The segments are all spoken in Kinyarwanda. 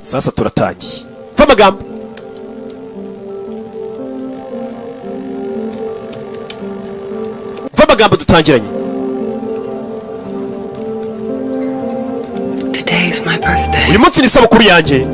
Sasa turatangiye. Mva amagambo. Mva amagambo, dutangiranye. Today is my birthday. Uyu munsi ni isabukuru yanjye.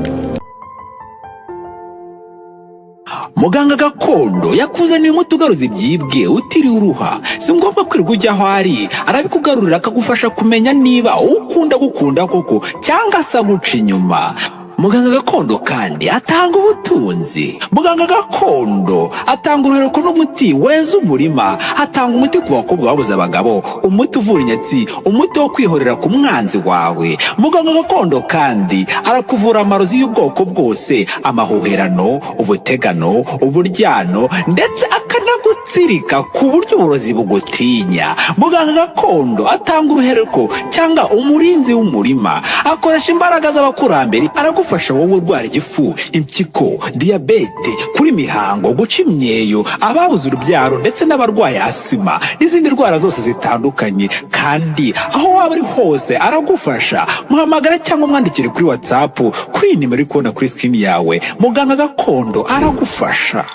Muganga gakondo yakuzaniye umuti ugaruza ibyibwe utiriwe uruha. Si ngombwa kwirirwa ujya aho ari, arabikugarurira, akagufasha kumenya niba ukunda gukunda koko cyangwa se aguca inyuma. Muganga gakondo kandi atanga ubutunzi. Muganga gakondo atanga uruhereko n'umuti weza umurima. Atanga umuti ku bakobwa babuze abagabo, umuti uvura inyatsi, umuti wo kwihorera ku mwanzi wawe. Muganga gakondo kandi arakuvura amarozi y'ubwoko bwose, amahuherano, ubutegano, uburyano, ndetse akanagutsirika ku buryo uburozi bugutinya. Muganga gakondo atanga uruhereko cyangwa umurinzi w'umurima, akoresha imbaraga z'abakurambere. Aragufasha wowe urwara igifu, impyiko, diyabete, kuri mihango, guca imyeyo, ababuze urubyaro, ndetse n'abarwaye asima n'izindi ndwara zose zitandukanye. Kandi aho waba uri hose aragufasha. Muhamagara cyangwa umwandikire kuri WhatsApp kuri iyi nimero uri kubona kuri screen yawe. Muganga gakondo aragufasha.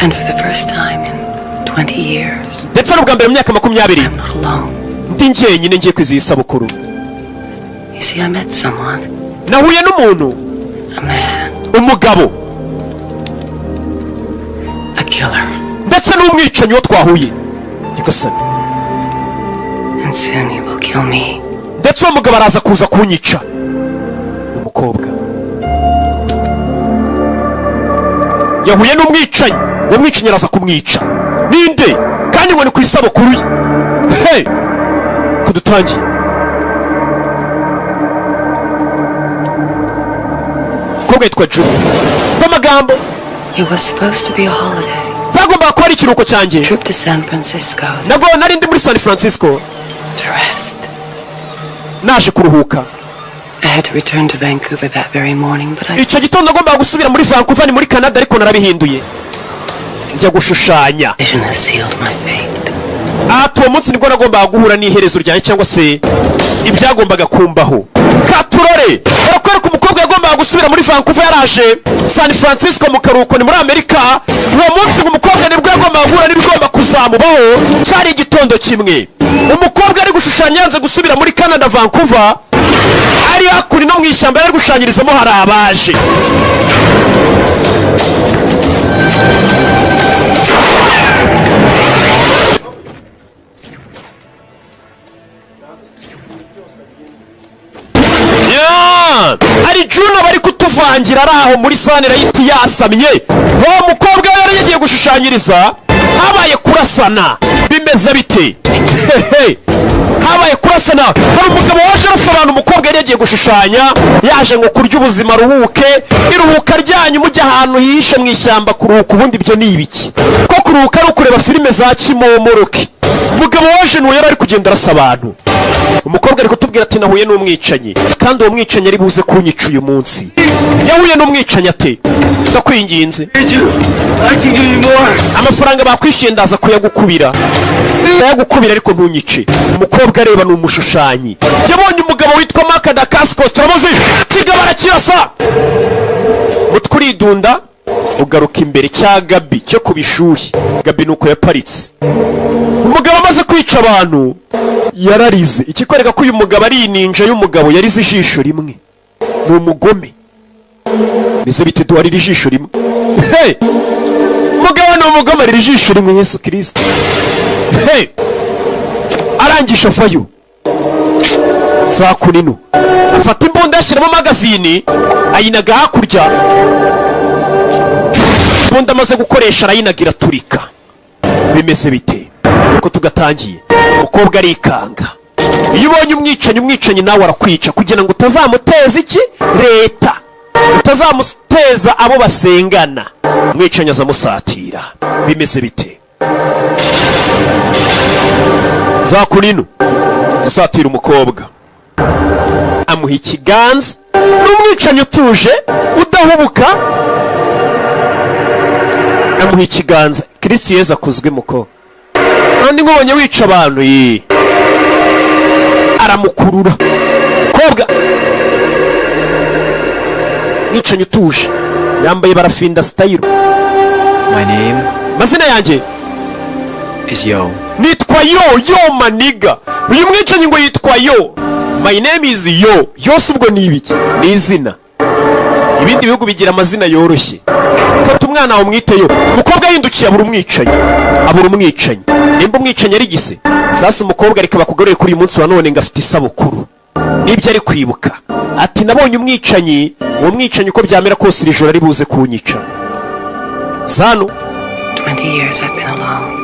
And for the first time in 20 years, Ndetse n'ubwa mbere mu myaka 20 I'm not alone. ndi njyenyine ngiye kwizihiza isabukuru. You see, I met someone, Nahuye n'umuntu, a man, umugabo, a killer. ndetse n'umwicanyi wo twahuye, nyagasani. And soon he will kill me. Ndetse uwo mugabo araza kuza kunyica. Umukobwa yahuye n'umwicanyi, uwo mwicanyi araza kumwica. Ninde kandi ngo ni ku isabukuru ye? He ko dutangiye. Umukobwa yitwa Juno. Amagambo. It was supposed to be a holiday. Byagombaga kuba ari ikiruhuko cyanjye. Trip to San Francisco Nabwo nari ndi muri San Francisco to rest. naje kuruhuka. I had to return to Vancouver that very morning, but I Icyo gitondo nagombaga gusubira muri Vancouver, ni muri Canada, ariko narabihinduye njya gushushanya. vision has sealed my fate. Ati uwo munsi nibwo nagombaga guhura n'iherezo ryanjye cyangwa se ibyagombaga kumbaho. Katurore, barakwereka umukobwa yagombaga gusubira muri Vancouver, yaraje San Francisco mu karuhuko, ni muri Amerika. Uwo munsi ngo umukobwa nibwo yagombaga guhura n'ibigomba kuzamubaho. Cyari igitondo kimwe, umukobwa ari gushushanya, yanze gusubira muri Canada, Vancouver. Ari hakuno no mu ishyamba yari gushushanyirizamo hari abaje. Yeah! Hari Juno bari kutuvangira, ari aho muri sanirayiti yasamye. Uwo mukobwa yari yagiye gushushanyiriza, habaye kurasana. Bimeze bite? Hehe! Habaye kurasana. Hari umugabo waje arasa abantu. Umukobwa yari yagiye gushushanya, yaje ngo kurya ubuzima, aruhuke. Iruhuka ryanyu mujya ahantu hihishe mu ishyamba kuruhuka, ubundi ibyo ni ibiki? Ko kuruhuka ari ukureba filime za kimomoroke? Umugabo waje nuwo yari ari kugenda arasa abantu. Umukobwa ari kutubwira ati nahuye n'umwicanyi, kandi uwo mwicanyi ari buze kunyica uyu munsi. Yahuye n'umwicanyi ate? Ndakwinginze, amafaranga bakwishyuye ndaza kuyagukubira, ndayagukubira, ariko ntunyice. Umukobwa areba, ni umushushanyi, yabonye umugabo witwa Mark Dacascos, turamuzi. Kigabo arakirasa, umutwe uridunda ugaruka imbere cya Gabi cyo ku bishuhi. Gabi nuko yaparitse. Umugabo amaze kwica abantu yararize, ikikwereka ko uyu mugabo ari ininja y'umugabo. Yarize ijisho rimwe, ni umugome. Bize bite? Duharira ijisho rimwe. Hey! Umugabo ni umugome, arira ijisho rimwe. Yesu Kirisito! Hey! Arangije avayo za kunino, afata imbunda, yashyiramo magazine, ayinaga hakurya. Imbunda amaze gukoresha arayinaga, iraturika. Bimeze bite? Uko tugatangiye, umukobwa arikanga. Iyo ubonye umwicanyi, umwicanyi nawe arakwica kugira ngo utazamuteza iki? Leta, utazamuteza abo basengana. Umwicanyi azamusatira. Bimeze bite? Za kunino zisatira umukobwa, amuha ikiganza. Ni umwicanyi utuje, udahubuka, amuha ikiganza. Kirisiti Yezu akuzwe muko. Kandi nkubonye wica abantu, ye aramukurura. Umwicanyi utuje, yambaye barafinda style. My name Amazina yanjye is Yo. nitwa Yo. Yo maniga, uyu mwicanyi ngo yitwa Yo. My name is Yo. Yose ubwo ni ibiki? Ni izina. Ibindi bihugu bigira amazina yoroshye. Fata umwana wawe umwite Yo. Umukobwa yahindukiye, abura umwicanyi, abura umwicanyi. Nimba umwicanyi ari gise. Sasa umukobwa, reka bakugarure kuri uyu munsi wa none, ngo afite isabukuru, nibyo ari kwibuka. Ati: "Nabonye umwicanyi. Uwo mwicanyi, uko byamera kose, iri joro ari buze kunyica." Zano. 20 years I've been alone.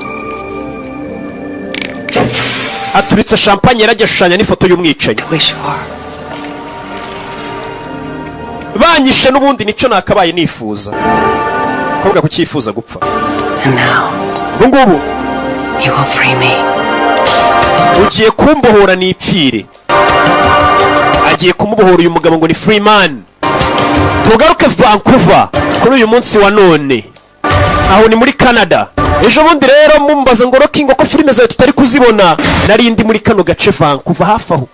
Aturitse champagne, yarajya ashushanya n'ifoto y'umwicanyi. To wish for. Banyishe n'ubundi nicyo nakabaye nifuza. Umukobwa kucyifuza gupfa. And now, Ubu ngubu you will free me. ugiye kumbohora nipfire. Agiye kumubohora. Uyu mugabo ngo ni Freeman. Tugaruke Vancouver kuri uyu munsi wa none, aho ni muri Canada. Ejo bundi rero mumbaza ngo: "Rocky, ngo ko filime zawe tutari kuzibona?" Nari ndi muri kano gace Vancouver, hafi aho.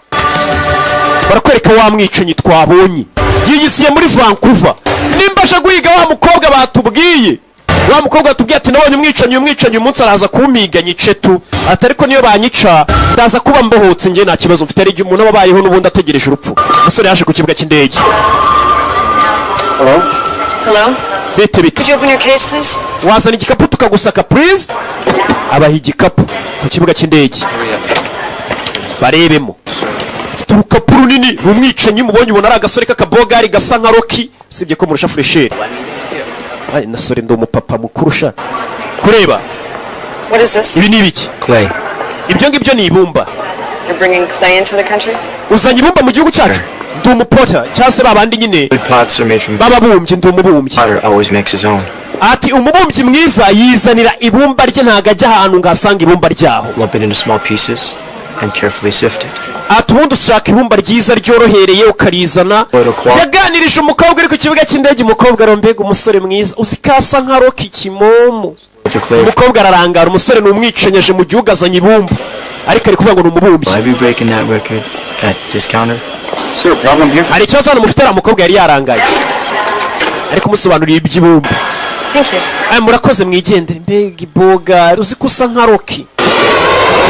Barakwereka wa mwicanyi twabonye yiyisiye muri Vancouver, nimba aje guhiga wa mukobwa batubwiye. Wa mukobwa batubwiye ati: "Nabonye umwicanyi, uyu mwicanyi uyu munsi araza kumpiga nyice tu." Ati: "Ariko niyo banyica, ndaza kuba mbohotse, njye nta kibazo mfite." Hari igihe umuntu aba abayeho n'ubundi ategereje urupfu. Umusore yaje ku kibuga cy'indege. Hello? Bite, bite? Could you open your case, please? Wazana igikapu tukagusaka, please? Abaha igikapu ku kibuga cy'indege, barebemo. Afite urukapu runini. Ni umwicanyi. Mubonye ubona ari agasore k'akabogari gasa nka Rocky, usibye ko murusha fraîcheur. Ay, nasore, ndi umupapa mukuru sha kureba. What is this? Ibi ni ibiki? Clay. Ibyo ngibyo ni ibumba. You're bringing clay into the country? Uzanye ibumba mu gihugu cyacu? Ndi umupotter, cyangwa se babandi nyine Good pots are made from b'ababumbyi. Ndi umubumbyi. Potter always makes his own. Ati: "Umubumbyi mwiza yizanira ibumba rye, ntabwo ajya ahantu ngo ahasange ibumba ryaho." Lump it into small pieces and carefully sift it. Ati: "Ubundi ushaka ibumba ryiza ryorohereye, ukarizana." Yaganirije umukobwa uri ku kibuga cy'indege. Umukobwa arombega: "Umusore mwiza, uzi ko asa nka Rocky kimomo?" The clay. Umukobwa ararangara. Umusore ni umwicanyi, aje mu gihugu azanye ibumba, ariko ari kuvuga ngo ni umubumbyi. Will I be breaking that record at this counter? Is there a problem here? Hari ikibazo hano mufite? Ariya mukobwa yari yarangaye, ari kumusobanurira iby'ibumba. Thank you. Aya, murakoze, mwigendere. Mbega iboga, uzi ko usa nka Rocky?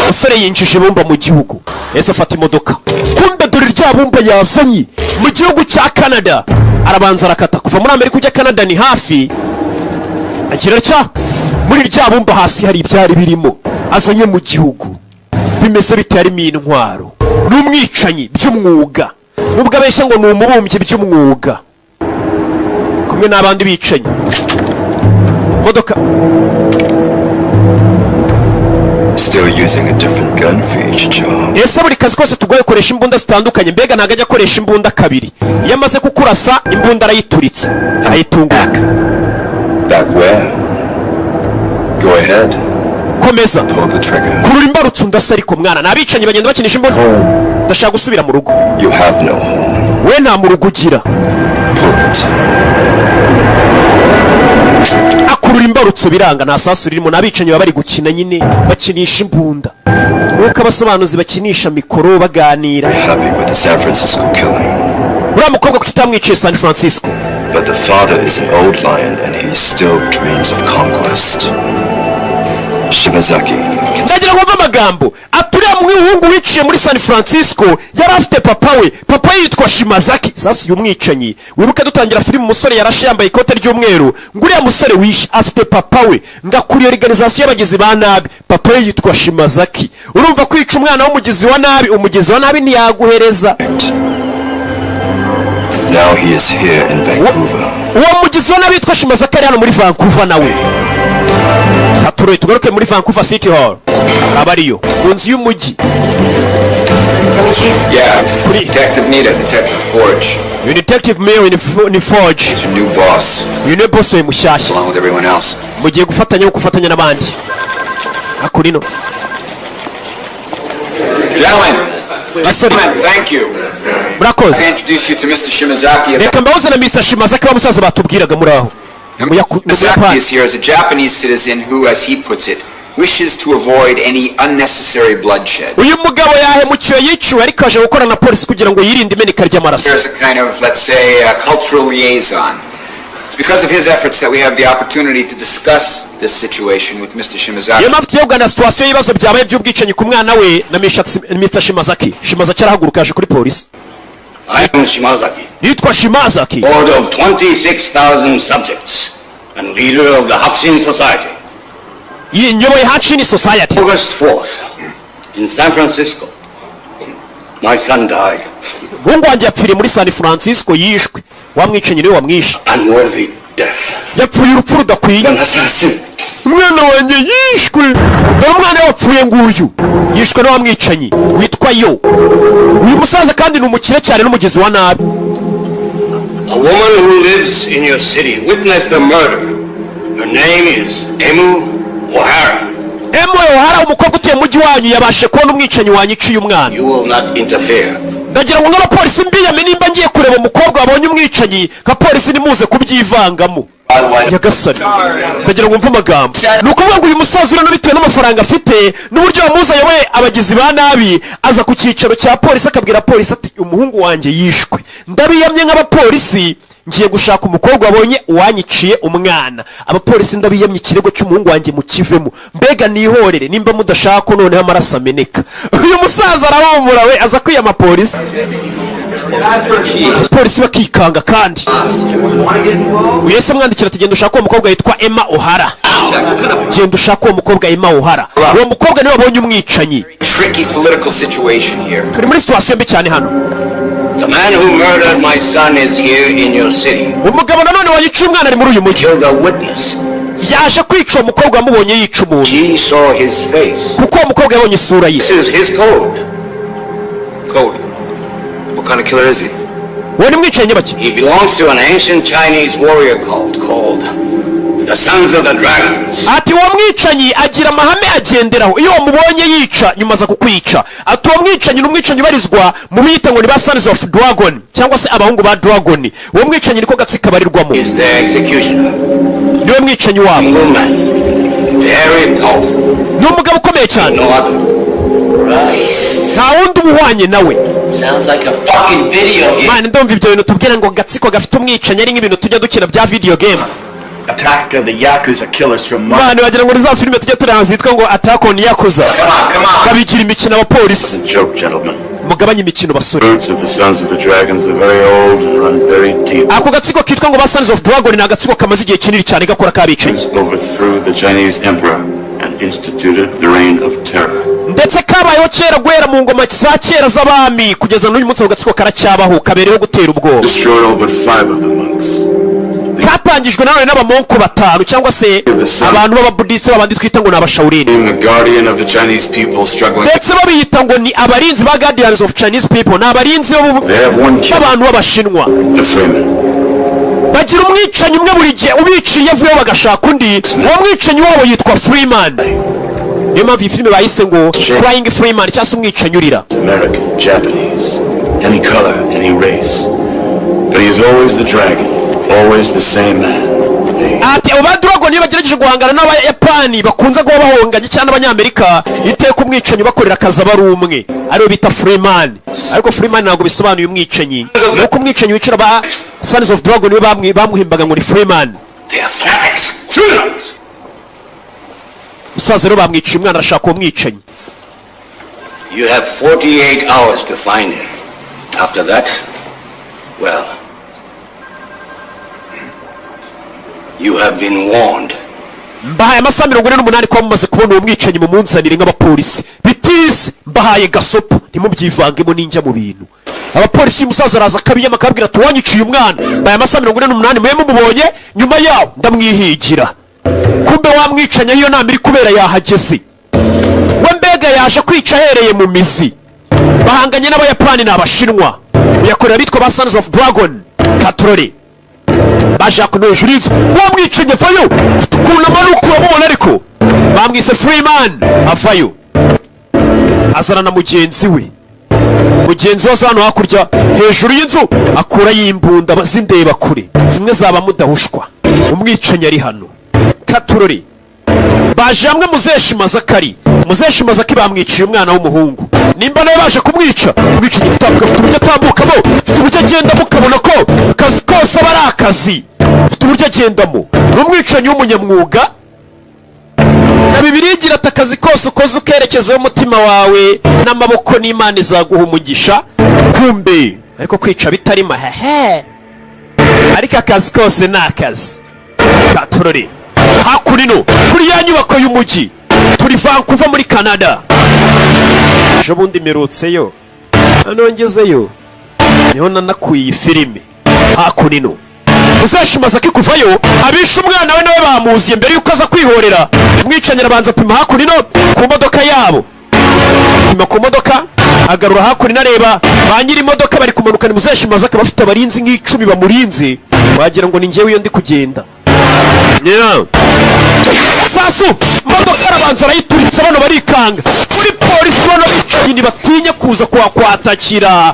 Umusore yinjije ibumba mu gihugu, yahise afata imodoka. Kumbe dore rya bumba yazanye mu gihugu cya Canada, arabanza arakata. Kuva muri Amerika ujya Canada ni hafi. Agira atya, muri rya bumba hasi hari ibyari birimo azanye mu gihugu. Bimeze bite? Harimo intwaro. Ni umwicanyi by'umwuga, nubwo abeshya ngo ni umubumbyi by'umwuga, kumwe n'abandi bicanyi. Modoka. Still using a different gun for each job. Ese buri kazi kose tugoye koresha imbunda zitandukanye? Mbega ntabwo ajya akoresha imbunda kabiri. Iyo amaze kukurasa, imbunda arayituritsa, arayitungura. Back where? Go ahead. Komeza. Pull the trigger. Kurura imbarutso ndasa. Ariko mwana, ni abicanyi, bagenda bakinisha imbunda. Ndashaka gusubira mu rugo. You have no home. We nta mu rugo ugira. Pull it. Akurura imbarutso, biranga, nta sasu ririmo. Ni abicanyi, baba bari gukina nyine, bakinisha imbunda nk'uko abasobanuzi bakinisha mikoro baganira. Happy with the San Francisco killing. Uriya mukobwa kuki utamwiciye San Francisco? But the father is an old lion and he still dreams of conquest. Shimazaki can Ndagira ngo mve amagambo aturiya muhungu wiciye muri San Francisco yari afite papa we. Papa we yitwa Shimazaki. Sasa uyu mwicanyi, wibuke dutangira filime, umusore yarashe yambaye ikote ry'umweru, ngo uriya musore wishe afite papa we, ngo akuriye organization y'abagizi ba nabi, papa we yitwa Shimazaki. Urumva kwica umwana w'umugizi wa nabi, umugizi wa nabi ntiyaguhereza. Now he is here in Vancouver. Uwo mugizi wa nabi yitwa Shimazaki, ari hano muri Vancouver nawe. Haturoye, tugaruke muri Vancouver City Hall, aba ariyo mu nzu y'umujyi. From Chief. Yeah, Detective Nita, Detective Forge. Uyu Detective Mayor ni Forge. He's your new boss, Uyu ni boss we mushyashya. along with everyone else. Mugiye gufatanya nko gufatanya n'abandi hakurino. Gentlemen, Basore. gentlemen, thank you. Murakoze. I introduce you to Mr. Shimazaki. Reka mbahuze na Mr Shimazaki, wa musaza batubwiraga muri aho mu Shimazaki Buyapani. is here as a Japanese citizen who, as he puts it, wishes to avoid any unnecessary bloodshed. Uyu mugabo yahemukiwe, yiciwe, ariko aje gukorana na polisi kugira ngo yirinde imeneka ry'amaraso. There's a kind of, let's say, a cultural liaison. It's because of his efforts that we have the opportunity to discuss this situation with Mr. Shimazaki. Niyo mpamvu tugiye kuganira situation y'ibibazo byabaye by'ubwicanyi ku mwana we na Mr. Shimazaki. Shimazaki arahaguruka, yaje kuri polisi. I am Shimazaki, Yitwa Shimazaki, lord of 26,000 subjects and leader of the Hakushin Society. Nyoboye Hachini Society. August 4th, in San Francisco, my son died. Umuhungu wanjye yapfiriye muri San Francisco, yishwe wamwicanyi niwe wamwishe. Unworthy death. Yapfuye urupfu rudakwiye. An assassin. Umwana wanjye yishwe, dore umwana we wapfuye nguyu, yishwe n'uwamwicanyi witwa yo. Uyu musaza kandi ni umukire cyane n'umugizi wa nabi. A woman who lives in your city witnessed the murder. Her name is Emu O'Hara. Emu O'Hara, umukobwa utuye mu mujyi wanyu, yabashe kubona umwicanyi wanyiciye umwana. You will not interfere. Ndagira ngo nk'abapolisi mbiyame, nimba ngiye kureba umukobwa wabonye umwicanyi, nka polisi nimuze kubyivangamo. Nyagasani, ndagira ngo mve amagambo. Ni ukuvuga ngo uyu musaza urano, bitewe n'amafaranga afite n'uburyo bamuzi ayoboye abagizi ba nabi, aza ku cyicaro cya polisi akabwira polisi ati: "Umuhungu wanjye yishwe, ndabiyamye nk'abapolisi, ngiye gushaka umukobwa wabonye uwanyiciye umwana. Abapolisi ndabiyamye, ikirego cy'umuhungu wanjye mukivemo, mbega nihorere nimba mudashaka ko noneho amaraso ameneka." Uyu musaza arahumura, we aza kwiyama polisi, polisi bakikanga. Kandi uyu yahise amwandikira ati: "Genda ushake uwo mukobwa witwa Emma O'Hara, genda ushake uwo mukobwa Emma O'Hara, uwo mukobwa niwe wabonye umwicanyi." Tricky political situation here. Turi muri situation mbi cyane hano. The man who murdered my son is here in your city. Umugabo nanone wayiciye umwana ari muri uyu mujyi. Killed a witness. Yaje kwica uwo mukobwa wamubonye yica umuntu. She saw his face. Kuko uwo mukobwa yabonye isura ye. This is his code. Code. What kind of killer is he? Uwo ni mwicanyi nyabaki? He belongs to an ancient Chinese warrior cult called the Sons of the Dragons. Ati uwo mwicanyi agira amahame agenderaho, iyo wamubonye yica nyuma aza kukwica. Ati uwo mwicanyi ni umwicanyi ubarizwa mu biyita ngo ni ba Sons of Dragon, cyangwa se abahungu ba Dragon. Uwo mwicanyi niko gatsiko abarirwamo. Is their executioner. Niwe mwicanyi wabo. Single man. Very powerful. Ni umugabo ukomeye cyane. No other. Christ. Nta wundi uba uhwanye nawe. Sounds like a fucking video game. Man, ndumva ibyo bintu tubwira ngo gatsiko gafite umwicanyi ari nk'ibintu tujya dukina bya video game. Attack of the Yakuza killers from Mars. Man, wagira ngo ni za filime tujya tureba zitwa ngo Attack on Yakuza. Come on, come on. Babigira imikino abapolisi. Joke, gentlemen. Mugabanye imikino, basore. Roots of the Sons of the Dragons are very old and run very deep. Ako gatsiko kitwa ngo ba Sons of Dragon ni agatsiko kamaze igihe kinini cyane gakora k'abicanyi. Overthrew the Chinese emperor and instituted the reign of terror. Ndetse kabayeho kera, guhera mu ngoma za kera z'abami kugeza n'uyu munsi, ako gatsiko karacyabaho, kabereyeho gutera ubwoba. Destroyed all but five of the monks. Katangijwe nanone n'abamonko batanu, cyangwa se abantu b'ababudisi, babandi twita ngo ni abashawurini. Being the guardian of the Chinese people struggling. Ndetse babiyita ngo ni abarinzi ba Guardians of Chinese People, ni abarinzi They have one killer, b'abantu b'abashinwa. the Freeman. Bagira umwicanyi umwe, buri gihe ubiciye avuyeho bagashaka undi. Uwo mwicanyi wabo yitwa Freeman, niyo mpamvu iyi filime bayise ngo Crying Freeman, cyangwa se umwicanyi urira. American, Japanese, any color, any race. But he is always the dragon, always the same man. They Ati abo ba Dragon iyo bagerageje guhangana n'Abayapani bakunze kuba bahonganye cyangwa n'Abanyamerika, iteka umwicanyi ubakorera akazi aba ari umwe, ariwe bita Freeman. Ariko Freeman ntabwo bisobanuye umwicanyi, ni uko umwicanyi wicara ba Sons of Dragon we bamuhimbaga ngo ni Freeman. They are fanatics, criminals. Umusaza rero bamwiciye umwana, arashaka uwo mwicanyi. You have 48 hours to find him. After that, well, you have been warned. Mbahaye amasaha 48 kuba mumaze kubona uwo mwicanyi mumunzanire nk'abapolisi. Bitize mbahaye gasopo, ntimubyivangemo n'injya mu bintu. Abapolisi, uyu musaza araza akabiyama, akababwira ati: "Uwanyiciye umwana." Mbaye amasaha 48, mube mumubonye, nyuma yawo ndamwihigira. Kumbe wamwicanya iyo nama iri kubera yahageze we, mbega yaje kwica ahereye mu mizi. Bahanganye n'Abayapani n'Abashinwa, uyakorera abitwa ba Sons of Dragon. Katorore baje hakuno hejuru y'inzu, wamwicanyi avayo. Ufite ukuntu amanuka, uramubona, ariko bamwise Freeman. Avayo azana na mugenzi we. Mugenzi we aza hano hakurya hejuru y'inzu, akurayo imbunda zindeba kure, zimwe zaba mudahushwa. Umwicanyi ari hano, katurori. Baje hamwe. Muzehe Shimazaki, muzehe Shimazaki bamwiciye umwana w'umuhungu. Nimba nawe baje kumwica, umwica igiti utambuka, afite uburyo atambukamo, afite uburyo agendamo, ukabona ko akazi kose aba ari akazi. Afite uburyo agendamo, ni umwicanyi w'umunyamwuga. Na Bibiliya igira ati: "Akazi kose ukoze ukerekezaho umutima wawe n'amaboko, n'Imana izaguha umugisha." Kumbe ariko kwica bitarimo hehe, ariko akazi kose ni akazi katurore. Hakurino kuri ya nyubako y'umujyi, turi Vancouver muri Canada. Ejo bundi mperutseyo, noneho ngezeyo niho nanakuye iyi filime. Hakurino muzehe Shimazaki kuvayo, abishe umwana we nawe bamuziye. Mbere yuko aza kwihorera, umwicanyi arabanza apima hakurino ku modoka yabo, apima ku modoka, agarura hakurino, areba ba nyiri imodoka bari kumanuka. Ni muzehe Shimazaki, bafite abarinzi nk'icumi bamurinze, wagira ngo ni njyewe iyo ndi kugenda. Yeah. Sasu modoka arabanza arayituritsa, bano barikanga. Kuri polisi bano bicanyi ntibatinye kuza kuhakwatakira.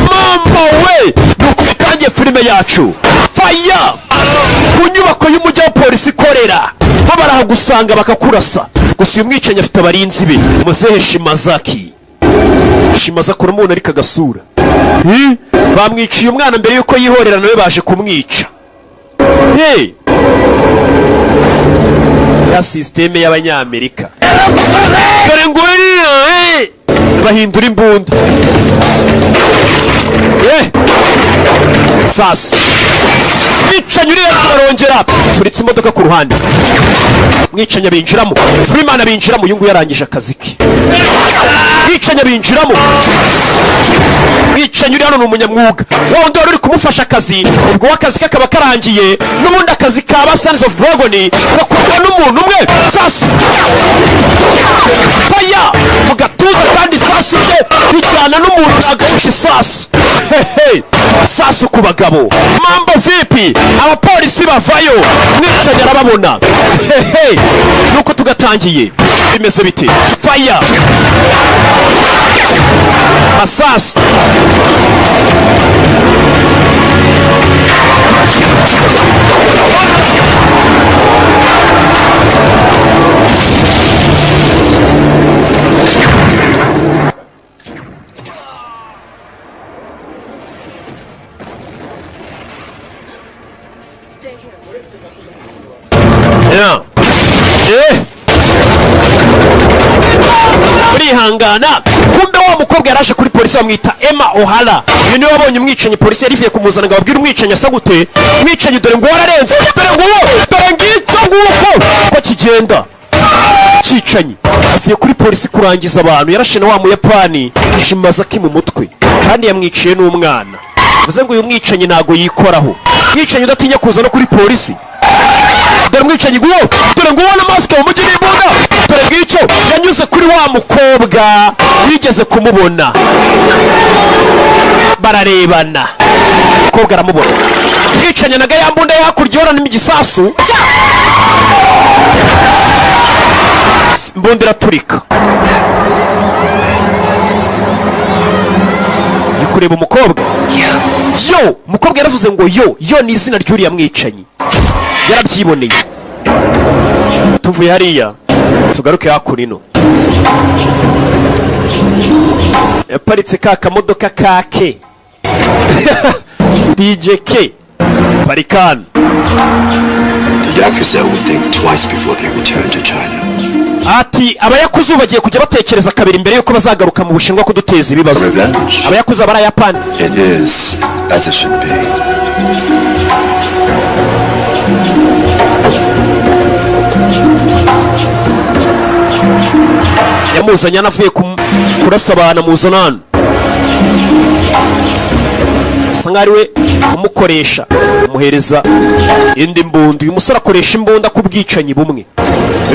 Mama we, ni uku bitangiye filime yacu. Faya ku nyubako y'umujyi wa polisi ikorera, bo barahagusanga bakakurasa. Gusa uyu mwicanyi afite abarinzi be. Muzehe Shimazaki, Shimazaki uramubona ariko agasura. Hi? Bamwiciye umwana, mbere yuko yihorera nawe baje kumwica. Hey! Ya sisiteme y'Abanyamerika, dore ngo bahindura imbunda. Sasa mwicanyi uriya arongera turitse imodoka ku ruhande, mwicanyi abinjiramo, Freeman abinjiramo. Uyu nguyu yarangije akazi ke. Mwicanyi abinjiramo. Mwicanyi uri hano ni umunyamwuga, wa wundi wari uri kumufasha akazi. Ubwo we akazi ke kaba karangiye. N'ubundi akazi ka ba Sons of Dragon gakorwa n'umuntu umwe. Sasu, faya mu gatuza, kandi isasu rye rijyana n'umuntu, ntabwo ahusha isasu. Hehe, sasu ku bagabo. Mambo vipi? Abapolisi bavayo, mwicanyi arababona. Hehe, nuko tugatangiye. Bimeze bite? Faya, masasu. Yeah. Murihangana. Kumbe wa mukobwa yaraje kuri polisi, bamwita Emma O'Hara. Uyu niwe wabonye umwicanyi. Polisi yari ivuye kumuzana ngo ababwire umwicanyi asa gute. Umwicanyi dore ngo wararenze, dore nguwo, dore ngicyo, nguko ko kigenda. Cyicanyi avuye kuri polisi kurangiza abantu, yarashe na wa Muyapani Shimazaki mu mutwe, kandi yamwiciye n'umwana. Bivuze ngo uyu mwicanyi ntago yikoraho, mwicanyi udatinya kuza no kuri polisi. Dore umwicanyi nguwo, dore nguwo na masike mu mujyi n'imbunda. Dore ngicyo, yanyuze kuri wa mukobwa wigeze kumubona, bararebana, umukobwa aramubona. Mwicanyi naga ya mbunda hakurya ihorana igisasu, imbunda iraturika. Uri kureba umukobwa yo, umukobwa yaravuze ngo yo yo ni izina ry'uriya mwicanyi, yarabyiboneye. Tuvuye hariya tugaruke hakuno, yaparitse ka kamodoka kake DJK parikani. The Yakuza will think twice before they return to China. Ati abayakuza ubu bagiye kujya batekereza kabiri mbere yuko bazagaruka mu Bushinwa kuduteza ibibazo. Revenge. Abayakuza bari Ayapani. It is as it should be. Yamuzanye anavuye kurasa abantu, amuzana hano asa nkaho ari we umukoresha, amuhereza indi mbunda. Uyu musore akoresha imbunda ku bwicanyi bumwe,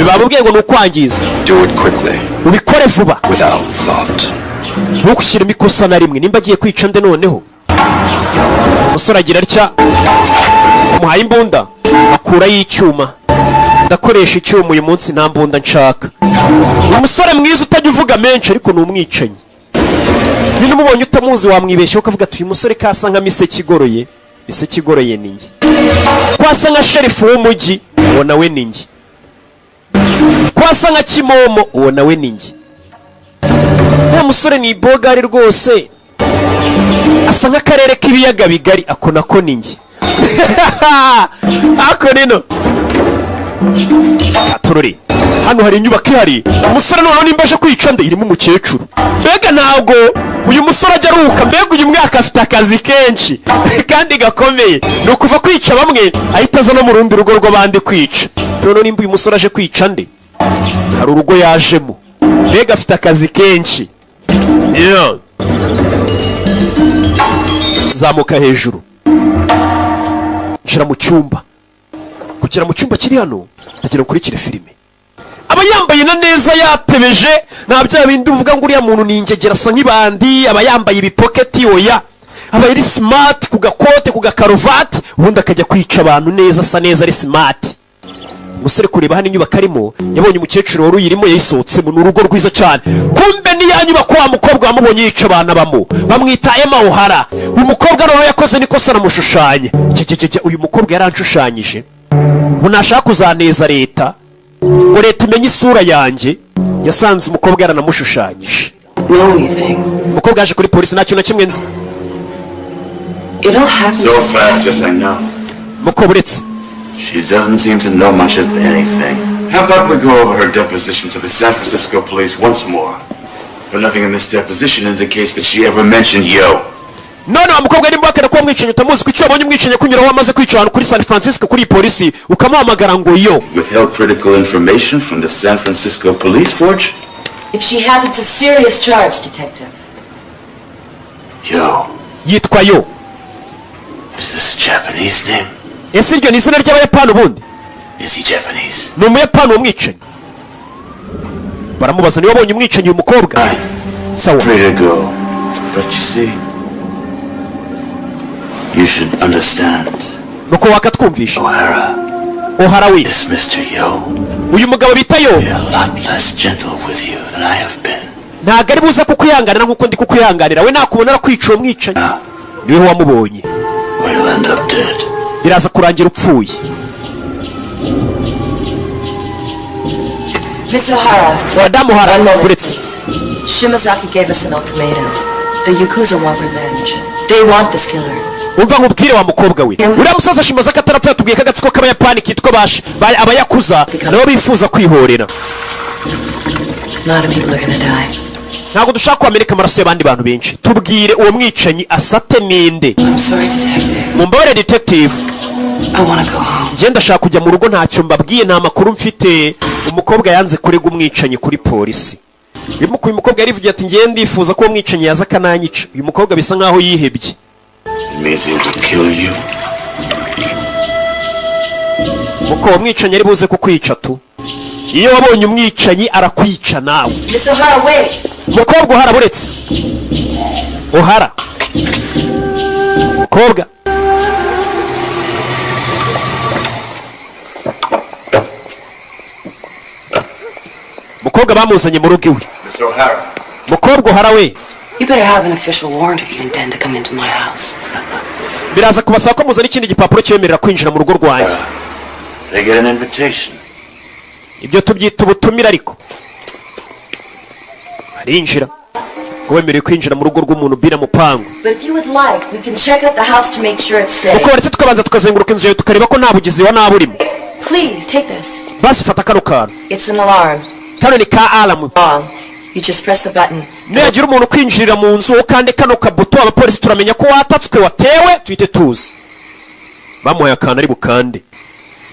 bamubwiye ngo ni ukwangiza. Do it quickly, Ubikore vuba, without thought. ntukushyiremo ikosa na rimwe. Nimba agiye kwica nde? Noneho umusore agira atya, amuhaye imbunda, akurayo icyuma. Ndakoresha icyuma uyu munsi, nta mbunda nshaka. Umusore mwiza utajya uvuga menshi, ariko ni umwicanyi nyine. Umubonye utamuzi wamwibeshyaho, ukavuga ati: "Uyu musore kasa nka miseke igoroye." Miseke igoroye ni njye. Kwasa nka sheriff w'umujyi, uwo nawe ni njye. Kwasa nka kimomo, uwo nawe ni njye. Nta musore ni ibogari rwose, asa nk'akarere k'ibiyaga bigari, ako nako ni njye. Ako nino atururi. Hano hari inyubako ihari. Umusore noneho nimba aje kwica nde? Irimo umukecuru. Mbega ntabwo uyu musore ajya aruhuka. Mbega uyu mwaka afite akazi kenshi kandi gakomeye. Ni ukuva kwica bamwe, ahita aza no mu rundi rugo rw'abandi kwica. Noneho nimba uyu musore aje kwica nde? Hari urugo yajemo. Mbega afite akazi kenshi. Yeah. Zamuka hejuru, nshira mu cyumba. Kugera mu cyumba kiri hano, ndagira ngo ukurikire filime. Aba yambaye na neza, yatebeje, nta bya bindi uvuga ngo uriya muntu ni ingegera, asa nk'ibandi. Aba yambaye ibipoketi. Oya, aba ari smart, ku gakote, ku gakaruvati, ubundi akajya kwica abantu neza, asa neza, ari smart. Umusore kureba hano inyubako arimo, yabonye umukecuru wari uyirimo yayisohotsemo. Ni urugo rwiza cyane. Kumbe ni ya nyubako wa mukobwa wamubonye yica abana bamo, bamwita Emma O'Hara. Uyu mukobwa noneho yakoze nikosa, aramushushanya. Cececece, uyu mukobwa yaranshushanyije ngo nashaka kuzaneza leta, ngo leta imenye isura yanjye. Yasanze umukobwa yaranamushushanyije. Know anything. Umukobwa yaje kuri polisi: nta kintu na kimwe nzi. It all happens So fast, yes, I know. Mukobwa, uretse. She doesn't seem to know much of anything. How about we go over her deposition to the San Francisco police once more? But nothing in this deposition indicates that she ever mentioned Yo. None wa mukobwa, nimba wakana kuba mwicanyi utamuzi, kuki wabonye umwicanyi akunyuraho amaze kwica ahantu kuri San Francisco kuri iyi polisi, ukamuhamagara ngo yo? Withheld critical information from the San Francisco police force? If she has, it's a serious charge, Detective. Yo. Yitwa Yo. Is this a Japanese name? Ese iryo ni izina ry'Abayapani ubundi? Is he Japanese? Ni Umuyapani uwo mwicanyi? Baramubaza niba wabonye umwicanyi, uyu mukobwa. Sawa. Free to go. But you see, you should understand. Nuko wakatwumvisha. O'Hara, O'Hara we. this Mr. Yo, Uyu mugabo bita Yo, be a lot less gentle with you than I have been. ntabwo ari buze kukwihanganira nk'uko ndi kukwihanganira. We nakubona arakwica. Uwo mwicanyi niwe wamubonye. Or you'll end up dead. Biraza kurangira upfuye. Miss O'Hara. Madamu O'Hara. One moment, Uretse. please. Shimazaki gave us an ultimatum. The Yakuza want revenge. They want this killer. Umva nkubwire wa mukobwa we, uriya musaza Shimazaki atarapfa yatubwiye ko agatsiko k'Abayapani kitwa Abayakuza nabo bifuza kwihorera. A lot of people are gonna die. Ntabwo dushaka ko hameneka amaraso y'abandi bantu benshi. Tubwire uwo mwicanyi asate ninde. I'm sorry, Detective. Mumbabarire, detective. I wanna go home. Njye ndashaka kujya mu rugo, ntacyo mbabwiye, nta makuru mfite. Umukobwa yanze kurega umwicanyi kuri polisi. Uyu mukobwa yarivugiye ati: "Ngiye, ndifuza ko uwo mwicanyi yaza akananyica." Uyu mukobwa bisa nkaho yihebye. It means he will kill you. Kuko uwo mwicanyi ari buze kukwica tu. Iyo wabonye umwicanyi arakwica nawe. Miss O'Hara, wait! Umukobwa O'Hara, buretse. O'Hara, mukobwa. Mukobwa bamuzanye mu rugo iwe. Mr. O'Hara. Mukobwa O'Hara we. You better have an official warrant if you intend to come into my house. Biraza kubasaba ko muzana ikindi gipapuro cyemerera kwinjira mu rugo rwanjye. They get an invitation. Ibyo tubyita ubutumire, ariko arinjira ngo wemerewe kwinjira mu rugo rw'umuntu bira mupangu. But if you would like, we can check out the house to make sure it's safe. Kuko baretse tukabanza tukazenguruka inzu yawe, tukareba ko nta bugizi wa nabi urimo. Please, take this. Basi fata kano kantu. It's an alarm. Kano ni ka alarm. Wrong. You just press the button. Nihagira umuntu kwinjirira mu nzu, ukande kano kabuto, abapolisi turamenya ko watatswe, watewe, tuhite tuzi. Bamuhaye akantu ari bukande,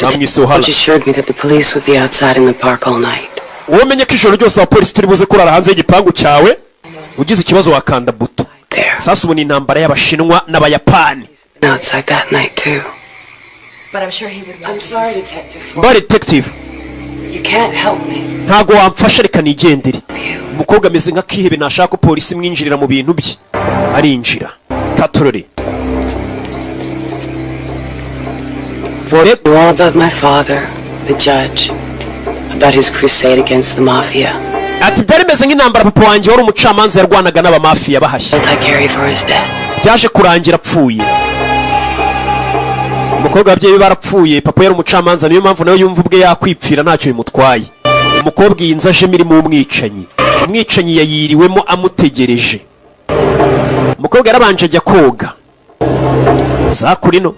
bamwise O'Hara. Which assured me that the police would be outside in the park all night. Wowe umenye ko ijoro ryose abapolisi turi buze kurara hanze y'igipangu cyawe. Ugize ikibazo wakanda buto. Sasa ubu ni intambara y'Abashinwa n'Abayapani. Outside that night too. But I'm sure he would I'm sorry, Detective. Mba detective. You can't help me. Ntabwo wamfasha, reka nigendere. Umukobwa ameze nk'akihebe, ntashaka ko polisi imwinjirira mu bintu bye. Arinjira katorore. Knew all about my father, the judge, about his crusade against the mafia. Ati byari bimeze nk'intambara. Papa wanjye wari umucamanza yarwanaga n'abamafiya bahashye. I carry for his death. Byaje kurangira apfuye. Umukobwa, ababyeyi be barapfuye, papa yari umucamanza, niyo mpamvu nawe yumva ubwe yakwipfira ntacyo bimutwaye. Umukobwa, iyi nzu ajemo irimo umwicanyi. Umwicanyi yayiriwemo amutegereje. Umukobwa yarabanje ajya koga za kurino.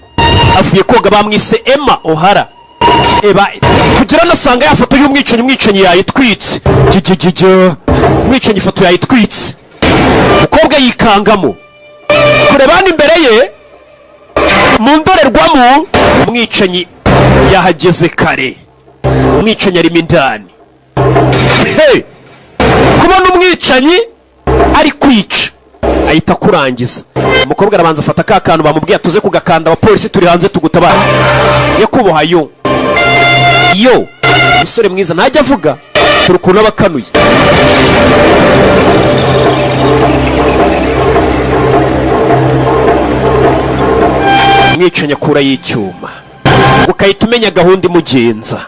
Avuye koga, bamwise Emma Ohara. Eba kugira anasanga ya foto y'umwicanyi. Umwicanyi yayitwitse. Jijijija, umwicanyi ifoto yayitwitse. Umukobwa yikangamo kureba hano imbere ye mu ndorerwamo. Umwicanyi yahageze kare, umwicanyi arimo indani. Hey! Kubona umwicanyi ari kwica ahita akurangiza. Umukobwa arabanza afata ka kantu bamubwiye, tuze kugakanda, abapolisi turi hanze tugutabara. Nyakubahwa, yo yo, umusore mwiza ntajya avuga, turi ukuntu aba akanuye. Umwicanyi akurayo icyuma, ukahita umenya gahunda imugenza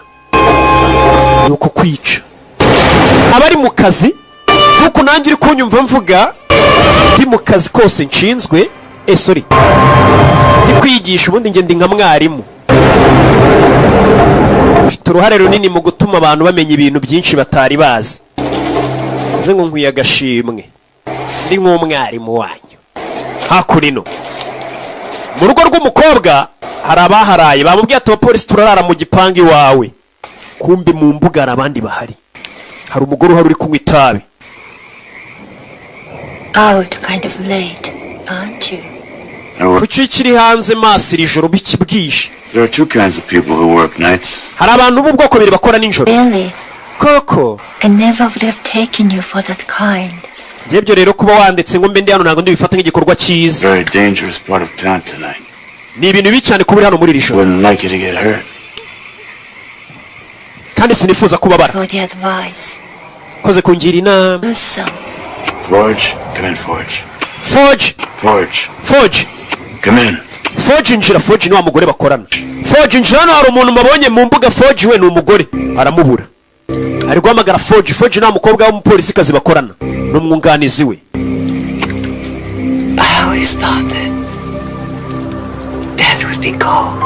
ni uku kwica. Abari mu kazi nk'uko nanjye uri kunyumva mvuga, ndi mu kazi kose nshinzwe, sorry, ndi kwigisha. Ubundi njye ndi nka mwarimu, mfite uruhare runini mu gutuma abantu bamenya ibintu byinshi batari bazi. Bivuze ngo nkwiye agashimwe, ndi nk'umwarimu wanyu. Hakurino mu rugo rw'umukobwa hari abaharaye, bamubwiye ati: "Abapolisi turarara mu gipangu iwawe." Kumbi mu mbuga hari abandi bahari, hari umugore uhari uri kunywa itabi. Out kind of late, aren't you? Kuki ukiri hanze maso iri joro biki bwije? There are two kinds of people who work nights. Hari abantu b'ubwoko bubiri bakora nijoro. Really? Koko? I never would have taken you for that kind. Njye rero kuba wanditse ngo mbe ndi hano, ntabwo ndibifata nk'igikorwa cyiza. Very dangerous part of town tonight. Ni ibintu bibi cyane kuba uri hano muri iri joro. Wouldn't like you to get hurt. Kandi sinifuza kubabara. For the advice. Koze kungira inama. Do some. Forge, come in, Forge. Forge. Forge, Forge. come in. Forge, injira. Forge ni wa mugore bakorana. Forge, injira hano, hari umuntu mabonye mu mbuga. Forge we ni umugore, aramubura, ari guhamagara Forge. Forge ni wa mukobwa w'umupolisikazi bakorana, ni umwunganizi we. I always thought that death would be cold.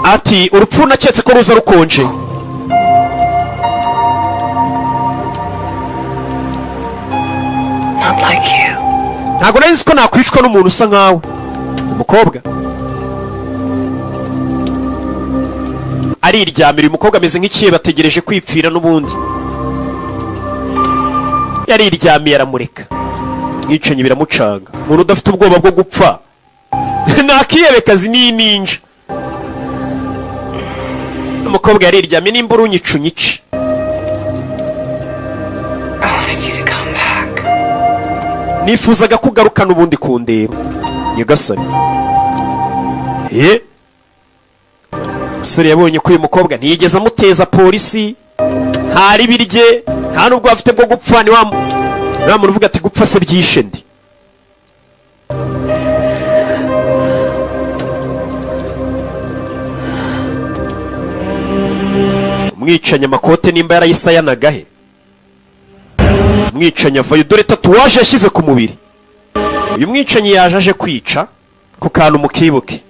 Ati: "Urupfu naketse ko ruza rukonje." Not like you. Ntabwo nari nzi ko nakwicwa n'umuntu usa nkawe. Umukobwa ariryamira. Uyu mukobwa ameze nk'ikiye, bategereje kwipfira n'ubundi. Yariryamiye, aramureka. Mwicanyi biramucanga, umuntu udafite ubwoba bwo gupfa nakiyebekazi ni ninja. Umukobwa yariryamye, nimba urunyica unyice. I wanted you to come back. Nifuzaga ko ugaruka n'ubundi kundeba, nyagasani. Ye umusore yabonye ko uyu mukobwa ntiyigeze amuteza polisi, nta ribi rye, nta n'ubwo afite bwo gupfa. Ni wa muntu uvuga ati: "Gupfa se byishe ndi?" Umwicanyi amakote nimba yarayisayanaga he? Umwicanyi avayo, dore tatouage yashyize ku mubiri. Uyu mwicanyi yaje aje kwica ku kantu mukibuke.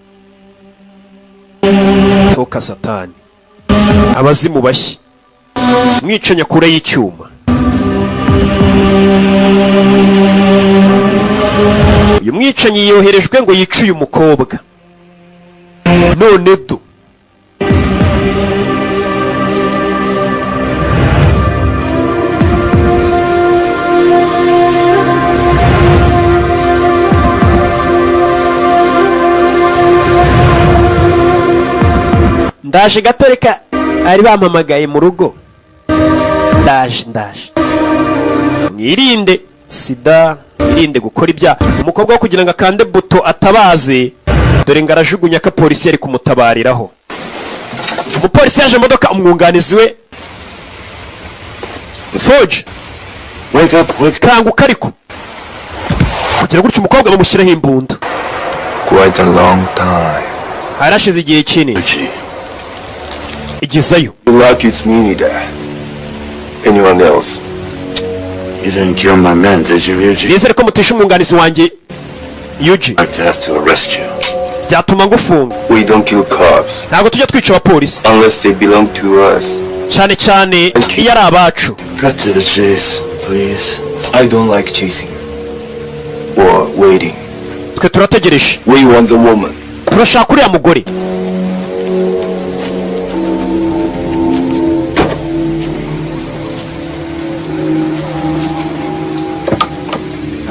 Toka satani, abazimu bashyi. Umwicanyi akureyo icyuma. Uyu mwicanyi yoherejwe ngo yice uyu mukobwa. None do ndaje gato, reka bari bampamagaye mu rugo, ndaje ndaje. Mwirinde sida, mwirinde gukora ibyaha. Umukobwa wo kugira ngo akande buto atabaze, dore ngo arajugunya ko polisi yari kumutabariraho. Umupolisi yaje mu modoka, umwunganizi we Forge. Wake up, wake. Kanguka. Ariko kugira gutyo umukobwa bamushyiraho imbunda. Quite a long time. Harashize igihe kinini, igezayo. You lucky it's me, Nida. Anyone else? You didn't kill my men, did you, Ryuji? Nizere ko mutisha umwunganizi wanjye Yuji. I'd have to arrest you. Byatuma ngufunga. We don't kill cops Ntabwo tujya twica abapolisi unless they belong to us. Cyane cyane iyo ari abacu. Cut to the chase, please. I don't like chasing. Or waiting. Twe turategereje. We want the woman. Turashaka uriya mugore.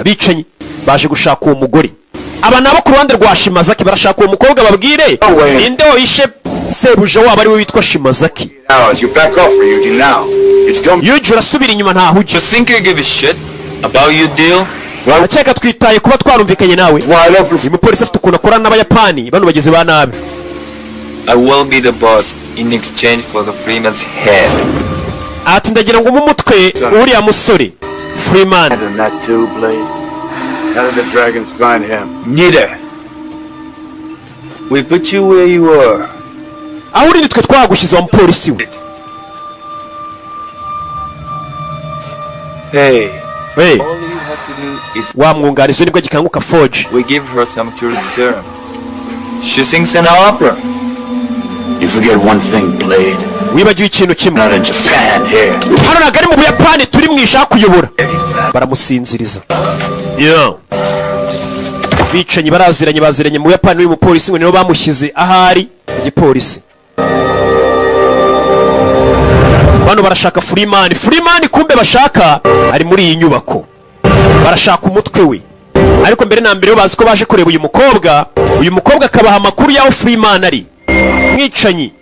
Abicanyi baje gushaka uwo mugore. Aba nabo ku ruhande rwa Shimazaki barashaka uwo mukobwa, babwire ninde wishe sebuja wabo, ari we witwa Shimazaki. Hours. You back off or you do now. You don't. Yuji, urasubira inyuma, ntaho ujya. You think I give a shit about your deal? Ndakeka twitaye kuba twarumvikanye nawe. Uyu mupolisi afite ukuntu akorana n'Abayapani bano bagizi ba nabi. I will be the boss in exchange for the Freeman's head. Ati ndagira ngo umutwe uriya musore Freeman. And that too, Blade. How did the dragons find him? Neither. We put you where you are. Aho uri nitwe twagushyize, wa mupolisi we. Hey. Hey. All you have to do is Wa mwunganizi we nibwo gikanguka Forge. We give her some truth serum. She sings an opera. You forget one thing, Blade. Wibagiwe ikintu kimwe. Not in Japan here. Hano ntabwo ari mu Buyapani, turi mu ishaka kuyobora. Baramusinziriza. Yeah. Bicanyi baraziranye, baziranye mu Buyapani. N'uyu mupolisi ngo nibo bamushyize ahari igipolisi. Bano barashaka Freeman. Freeman kumbe bashaka ari muri iyi nyubako, barashaka umutwe we. Ariko mbere na mbere bo bazi ko baje kureba uyu mukobwa, uyu mukobwa akabaha amakuru y'aho Freeman ari. Mwicanyi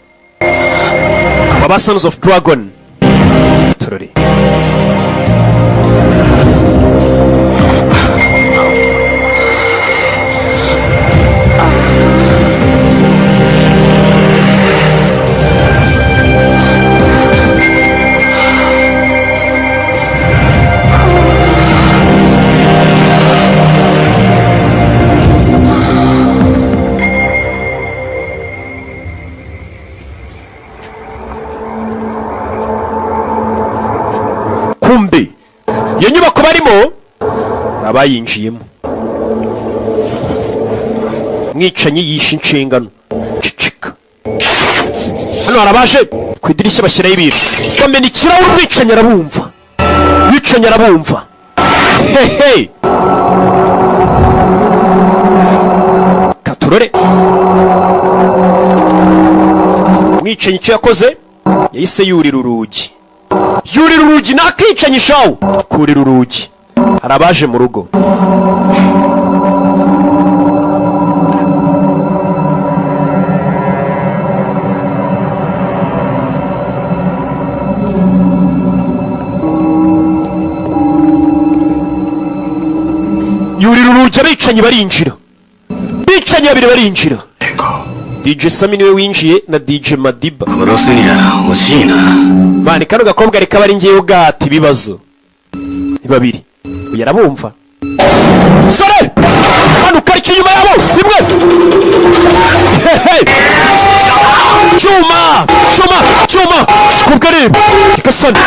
waba Sons of Dragon, turore. Kumbe iyo nyubako barimo hari abayinjiyemo. Mwicanyi yishe inshingano. Cicika, hano hari abaje ku idirishya bashyiraho ibintu, bamena ikirahure. Umwicanyi arabumva, umwicanyi arabumva. Hehe, katurore. Umwicanyi icyo yakoze, yahise yurira urugi, yurira urugi. Nakicanyi shawu kurira urugi. Hari abaje mu rugo. Yurira urugi, abicanyi barinjira. Bicanyi babiri barinjira. DJ Sami niwe winjiye na DJ Madiba. 殺すには惜しいな。 Bani kano gakobwa reka bari ngewe ugahata ibibazo. Ni babiri, uyu arabumva. Sore manuka, ariko inyuma yabo rimwe. Hehe, cyuma, cyuma, cyuma kubwo areba gasani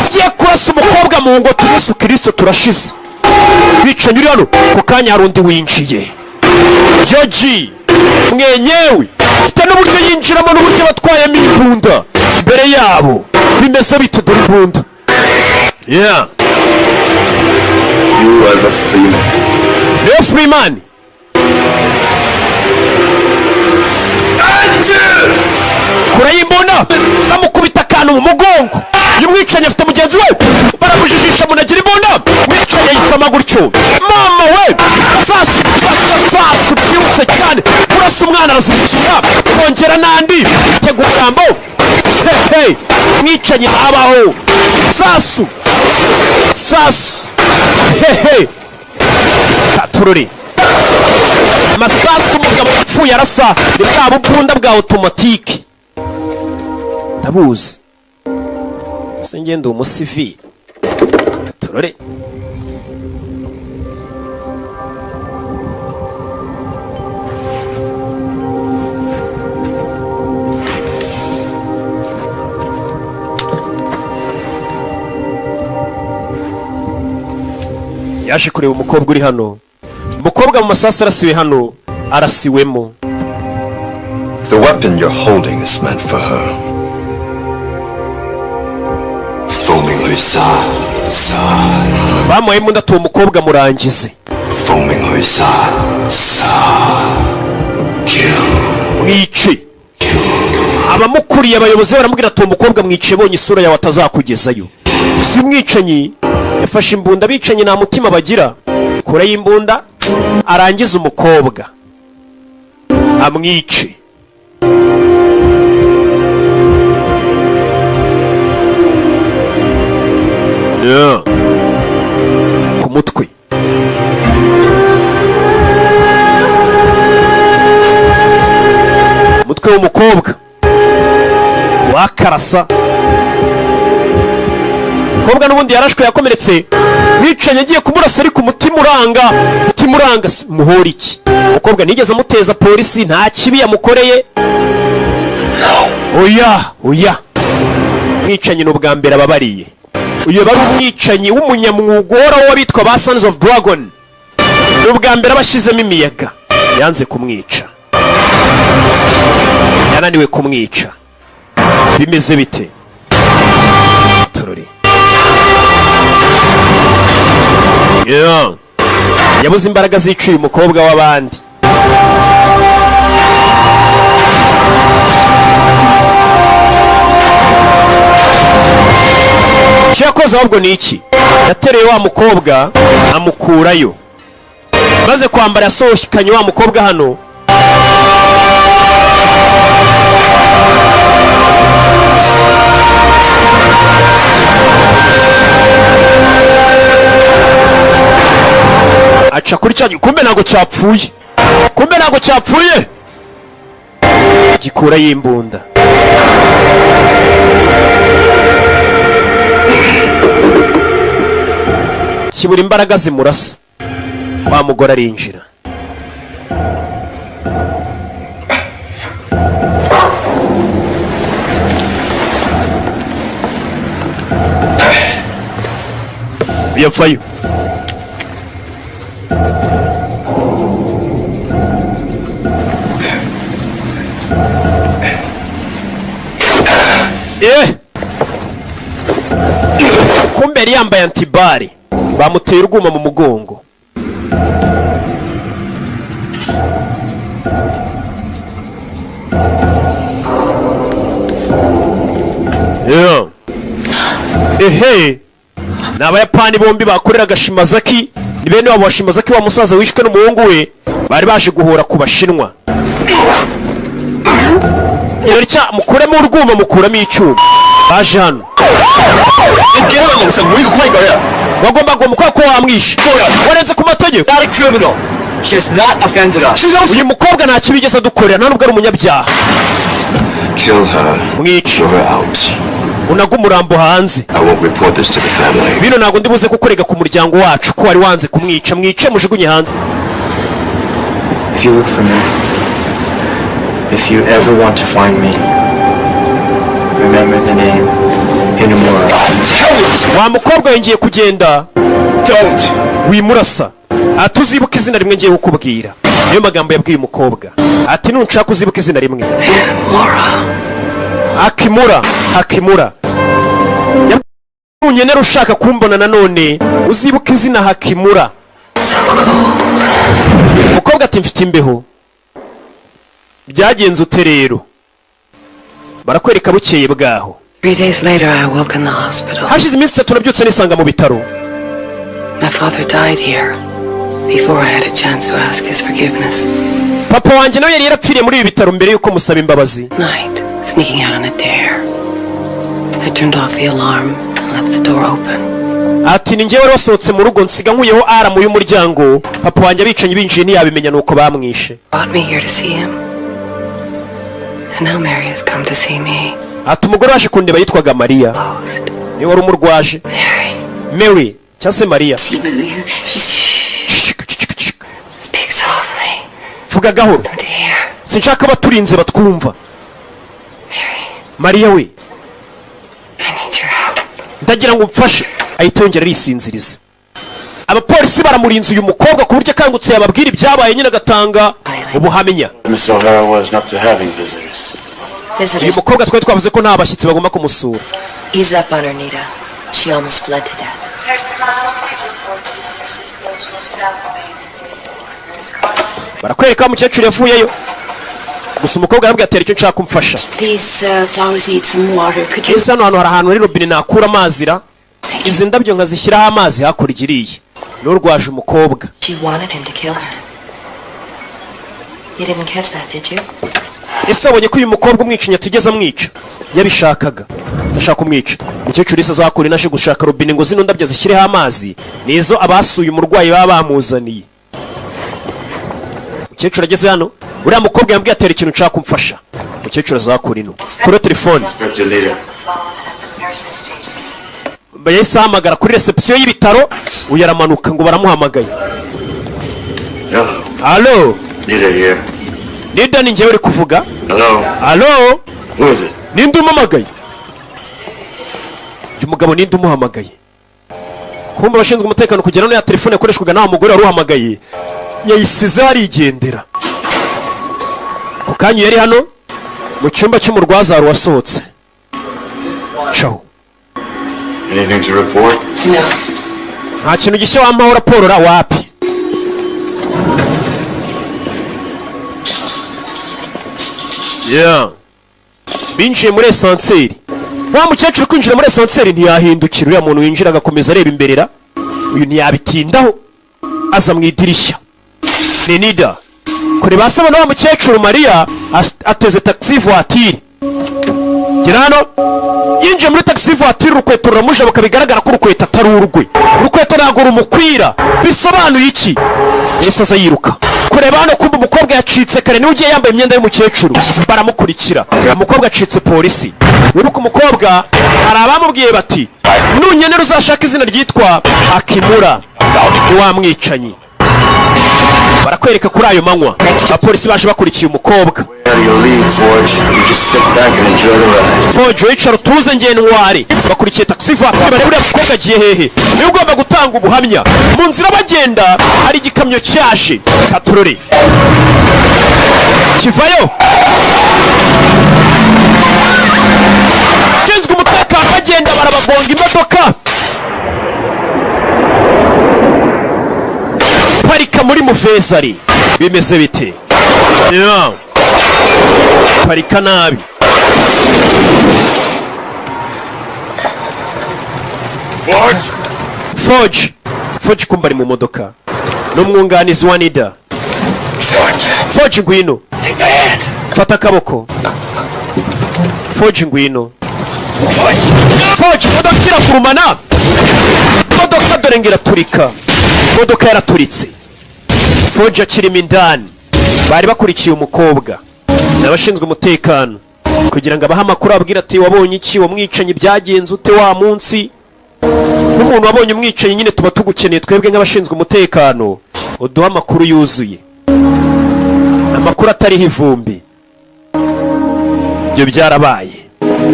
tugiye kurasa umukobwa mu ngo. Yesu Kirisito, turashize. Bicanyi uri hano ku kanya, hari undi winjiye, Yoji mwenyewe. Ufite n'uburyo yinjiramo n'uburyo batwayemo imbunda mbere yabo. Bimeze bite? Dore imbunda, yeah. You are the Freeman. Niwe Freeman. Kure y'imbunda, bamukubita akantu mu mugongo. Uyu mwicanyi afite mugenzi we, baramujijisha munagira imbunda. Mwicanyi ayisama gutyo. Mama we, sasu, sasu byihuse cyane, kurasa umwana arazirikira, kongera n'andi, tega umurambo. Hehe, mwicanyi abaho. Sasu, sasu, hehe, katururi. Amasasu umugabo yapfuye arasa ni bwa bubunda bwa otomatike, ndabuzi ese ngende umusivili. Turore. Yaje kureba umukobwa uri hano. Umukobwa mu masasu arasiwe hano, arasiwemo. The weapon you're holding is meant for her. 去殺殺， Bamuhaye imbunda ati uwo mukobwa murangize. 奉命去殺殺，kill Mwice. Abamukuriye, abayobozi, baramubwira ati uwo mukobwa mwice, bonye isura yawe atazakugezayo. Si umwicanyi yafashe imbunda. Abicanyi nta mutima bagira. Kure y'imbunda, arangize umukobwa, amwice. Yeah. Ku mutwe. Umutwe w'umukobwa wakarasa. Umukobwa n'ubundi yarashwe, yakomeretse. Mwicanyi agiye kumurasa, ariko umutima uranga, umutima uranga. Muhora iki? Umukobwa ntiyigeze amuteza polisi, nta kibi yamukoreye. Oya, oya. Mwicanyi ni ubwa mbere ababariye. Uyu bari umwicanyi w'umunyamwuga uhoraho w'abitwa ba Sons of Dragon, ni ubwa mbere abashyizemo imiyaga. Yanze kumwica, yananiwe kumwica. Bimeze bite? Turore. Yeah. Yabuze imbaraga ziciye umukobwa w'abandi. Icyo yakoze ahubwo ni iki? Yateruye wa mukobwa amukurayo, maze kwambara yasohokanye wa mukobwa hano. Aca kuri cya, kumbe ntabwo cyapfuye, kumbe ntabwo cyapfuye. Gikurayo imbunda. Kibura imbaraga zimurasa. Wa mugore arinjira. Yapfayo. Eh, kumbe yari yambaye anti-balles. Bamuteye urwuma mu mugongo. Yeah. Ehe, ni Abayapani bombi bakoreraga Shimazaki, ni bene wabo wa Shimazaki, wa musaza wishwe n'umuhungu we. Bari baje guhora ku Bashinwa. Cya mukuremo urwuma, mukuramo icyuma. Baje hano, wagombaga umukobwa ko wamwishe, warenze ku mategeko. Uyu mukobwa nta kibi yigeze adukorera, nta nubwo ari umunyabyaha. Kill her. Mwice. Throw her out. Unaga umurambo hanze. I won't report this to the family. Bino ntabwo ndi buze kukurega ku muryango wacu ko wari wanze kumwica. Mwice, mujugunye hanze. If you look for me, if you ever want to find me, remember the name Inamura. Wa mukobwa yongeye kugenda. Wimurasa, ati uzibuka izina rimwe ngiye kukubwira. Niyo magambo yabwiye umukobwa, ati nunshaka uzibuka izina rimwe, Akimura. Hakimura. Nunkenera, ushaka kumbona nanone, uzibuka izina Hakimura. Umukobwa ati mfite imbeho. Byagenze ute rero? Barakwereka bukeye bwaho. 3 days later, I woke in the hospital. Hashize iminsi 3 nabyutse nisanga mu bitaro. My father died here before I had a chance to ask his forgiveness. Papa wanjye nawe yari yarapfiriye muri ibi bitaro mbere y'uko musaba imbabazi. Night, sneaking out on a dare. I turned off the alarm and left the door open. Ati ni njyewe wari wasohotse mu rugo, nsiga nkuyeho alarm y'umuryango. Papa wanjye abicanyi binjiye ntiyabimenya, nuko bamwishe. Brought me here to see him. And now Mary has come to see me. Ati umugore waje kundeba yitwaga Mariya, niwe wari umurwaje, Mary cyangwa se Mariya. Speak softly. Vuga gahoro. Dear. Sinshaka abaturinze batwumva. Mariya we. I need your help. Ndagira ngo umfashe. Ahita yongera arisinziriza. Abapolisi baramurinze uyu mukobwa ku buryo akangutse yababwira ibyabaye nyine, agatanga ubuhamya. Miss O'Hara wasn't up to having visitors. Uyu Visitors. mukobwa twari twavuze ko nta bashyitsi bagomba kumusura. Ease up on her, Nita. She almost bled to death. Nurse Connell, please report to the nurse's station at South Wing. Nurse Connell. Barakwereka umukecuru yavuyeyo, gusa umukobwa arabwira ati: "Hari icyo nshaka kumfasha." These flowers need some water. Could you? Ese hano hantu hari ahantu hari robine nakura amazi ra? Izi ndabyo nkazishyiraho amazi hakurya iriya n'urwaje umukobwa. She wanted him to kill her. You didn't catch that, did you? Ese wabonye ko uyu mukobwa umwicanyi atigeze amwica? Yabishakaga, ndashaka kumwica. Umukecuru isi azakura inaje gushaka robine ngo zino ndabyo zishyireho amazi, nizo abasuye umurwayi baba bamuzaniye. Umukecuru ageze hano, uriya mukobwa yambwiye atera ikintu nshaka kumfasha. Umukecuru azakura ino kuri telefone. Inspector Nita. Nurse's station. Yahise ahamagara kuri reception y'ibitaro, uyu aramanuka ngo baramuhamagaye. Hello. Halo. Nita here. Nida, ni njyewe uri kuvuga. Hello. Halo. Who is it? Ninde umuhamagaye? Uyu mugabo ninde umuhamagaye? Kumva abashinzwe umutekano kugera no ya telefone yakoreshwaga n'awa mugore wari uhamagaye yayisize arigendera. Ku kanya yari hano mu cyumba cy'umurwaza wari wasohotse caho. Anything to report? No. Nta kintu gishya wampaho raporo ra? Wapi. Yeah. Binjiye muri ascenseur, wa mukecuru kwinjira muri ascenseur ntiyahindukira. Uriya muntu winjira agakomeza areba imbere ra, uyu ntiyabitindaho, aza mu idirishya. Ni Nida kure basaba na wa mukecuru Mariya ateze taxi voiture. Gera hano, yinjiye muri taxi voiture, urukweto ruramujabuka, bigaragara ko urukweto atari urwe, urukweto ntabwo rumukwira. Bisobanuye iki? Yahise aza yiruka kureba hano, kumva umukobwa yacitse kare, niwe ugiye yambaye imyenda y'umukecuru. Baramukurikira, umukobwa acitse polisi. Wibuke umukobwa hari abamubwiye bati: "Nunkenera uzashaka izina ryitwa Akimura, ni wa mwicanyi." Barakwereka kuri ayo manywa abapolisi baje bakurikiye umukobwa. Out of your league, Forge. You just sit back and enjoy the ride. Forge, wicara utuze, nge ntware. Bakurikiye taxi voiture, bareba uriya mukobwa agiye hehe, niwe ugomba gutanga ubuhamya. Mu nzira bagenda hari igikamyo cyaje katurore kivayo, ushinzwe umutekano bagenda barabagonga, imodoka parika muri muvezari. Bimeze bite? Yeah. Parika nabi. Forge! Forge, Forge, kumba ari mu modoka n'umwunganizi wa Nida. Forge, ngwino fata akaboko. Forge, ngwino. Forge, imodoka iragurumana, imodoka dore ngo iraturika, imodoka yaraturitse. Forge akirimo indani, bari bakurikiye umukobwa n'abashinzwe umutekano kugira ngo abahe amakuru, ababwire ati: "Wabonye iki? Wamwicanyi byagenze ute wa munsi?" Nk'umuntu wabonye umwicanyi nyine tuba tugukeneye twebwe nk'abashinzwe umutekano, uduhe amakuru yuzuye, amakuru atariho ivumbi. Ibyo byarabaye,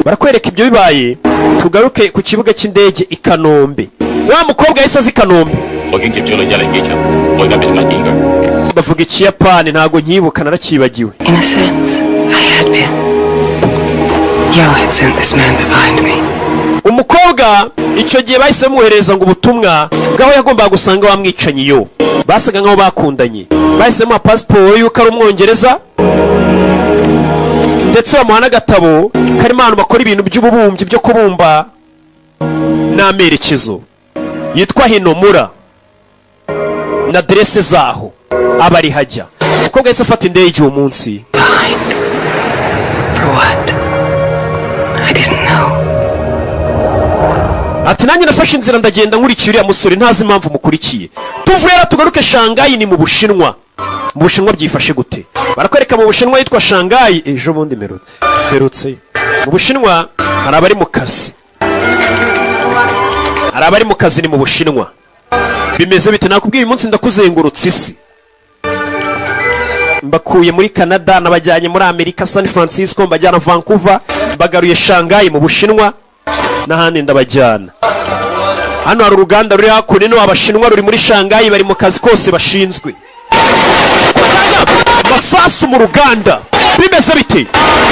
barakwereka ibyo bibaye. Tugaruke ku kibuga cy'indege i Kanombe, wa mukobwa yahise aza i Kanombe. 我已經接咗女仔嚟機場，我而家俾啲文件佢。 Bavuga ikiyapani, ntabwo nkibuka, narakibagiwe. In a sense, I had been. Yo had sent this man to find me. Umukobwa icyo gihe bahise bamwoherereza ngo ubutumwa bw'aho yagombaga gusanga wa mwicanyi. Yo basaga nk'aho bakundanye, bahise bamuha pasiporo y'uko ari umwongereza, ndetse bamuha n'agatabo karimo ahantu bakora ibintu by'ububumbyi, byo kubumba n'amerekezo, yitwa Hinomura na aderese zaho aba ari hajya. Umukobwa yahise afata indege uwo munsi. For what? I didn't know. Ati: "Nanjye nafashe inzira ndagenda nkurikiye uriya musore, ntazi impamvu mukurikiye." Tuvuye rero tugaruke Shangayi, ni mu Bushinwa. Mu Bushinwa byifashe gute? Barakwereka mu Bushinwa yitwa Shangayi. Ejo bundi mperutse mu Bushinwa, hari abari mu kazi, hari abari mu kazi. Ni mu Bushinwa bimeze bite? Nakubwiye, uyu munsi ndakuzengurutsa isi, mbakuye muri Canada nabajyanye muri Amerika San Francisco, mbajyana Vancouver, mbagaruye Shangayi mu Bushinwa, n'ahandi ndabajyana. Hano hari uruganda ruri hakuno ino, Abashinwa ruri muri Shangayi, bari mu kazi kose bashinzwe. Masasu mu ruganda, bimeze bite?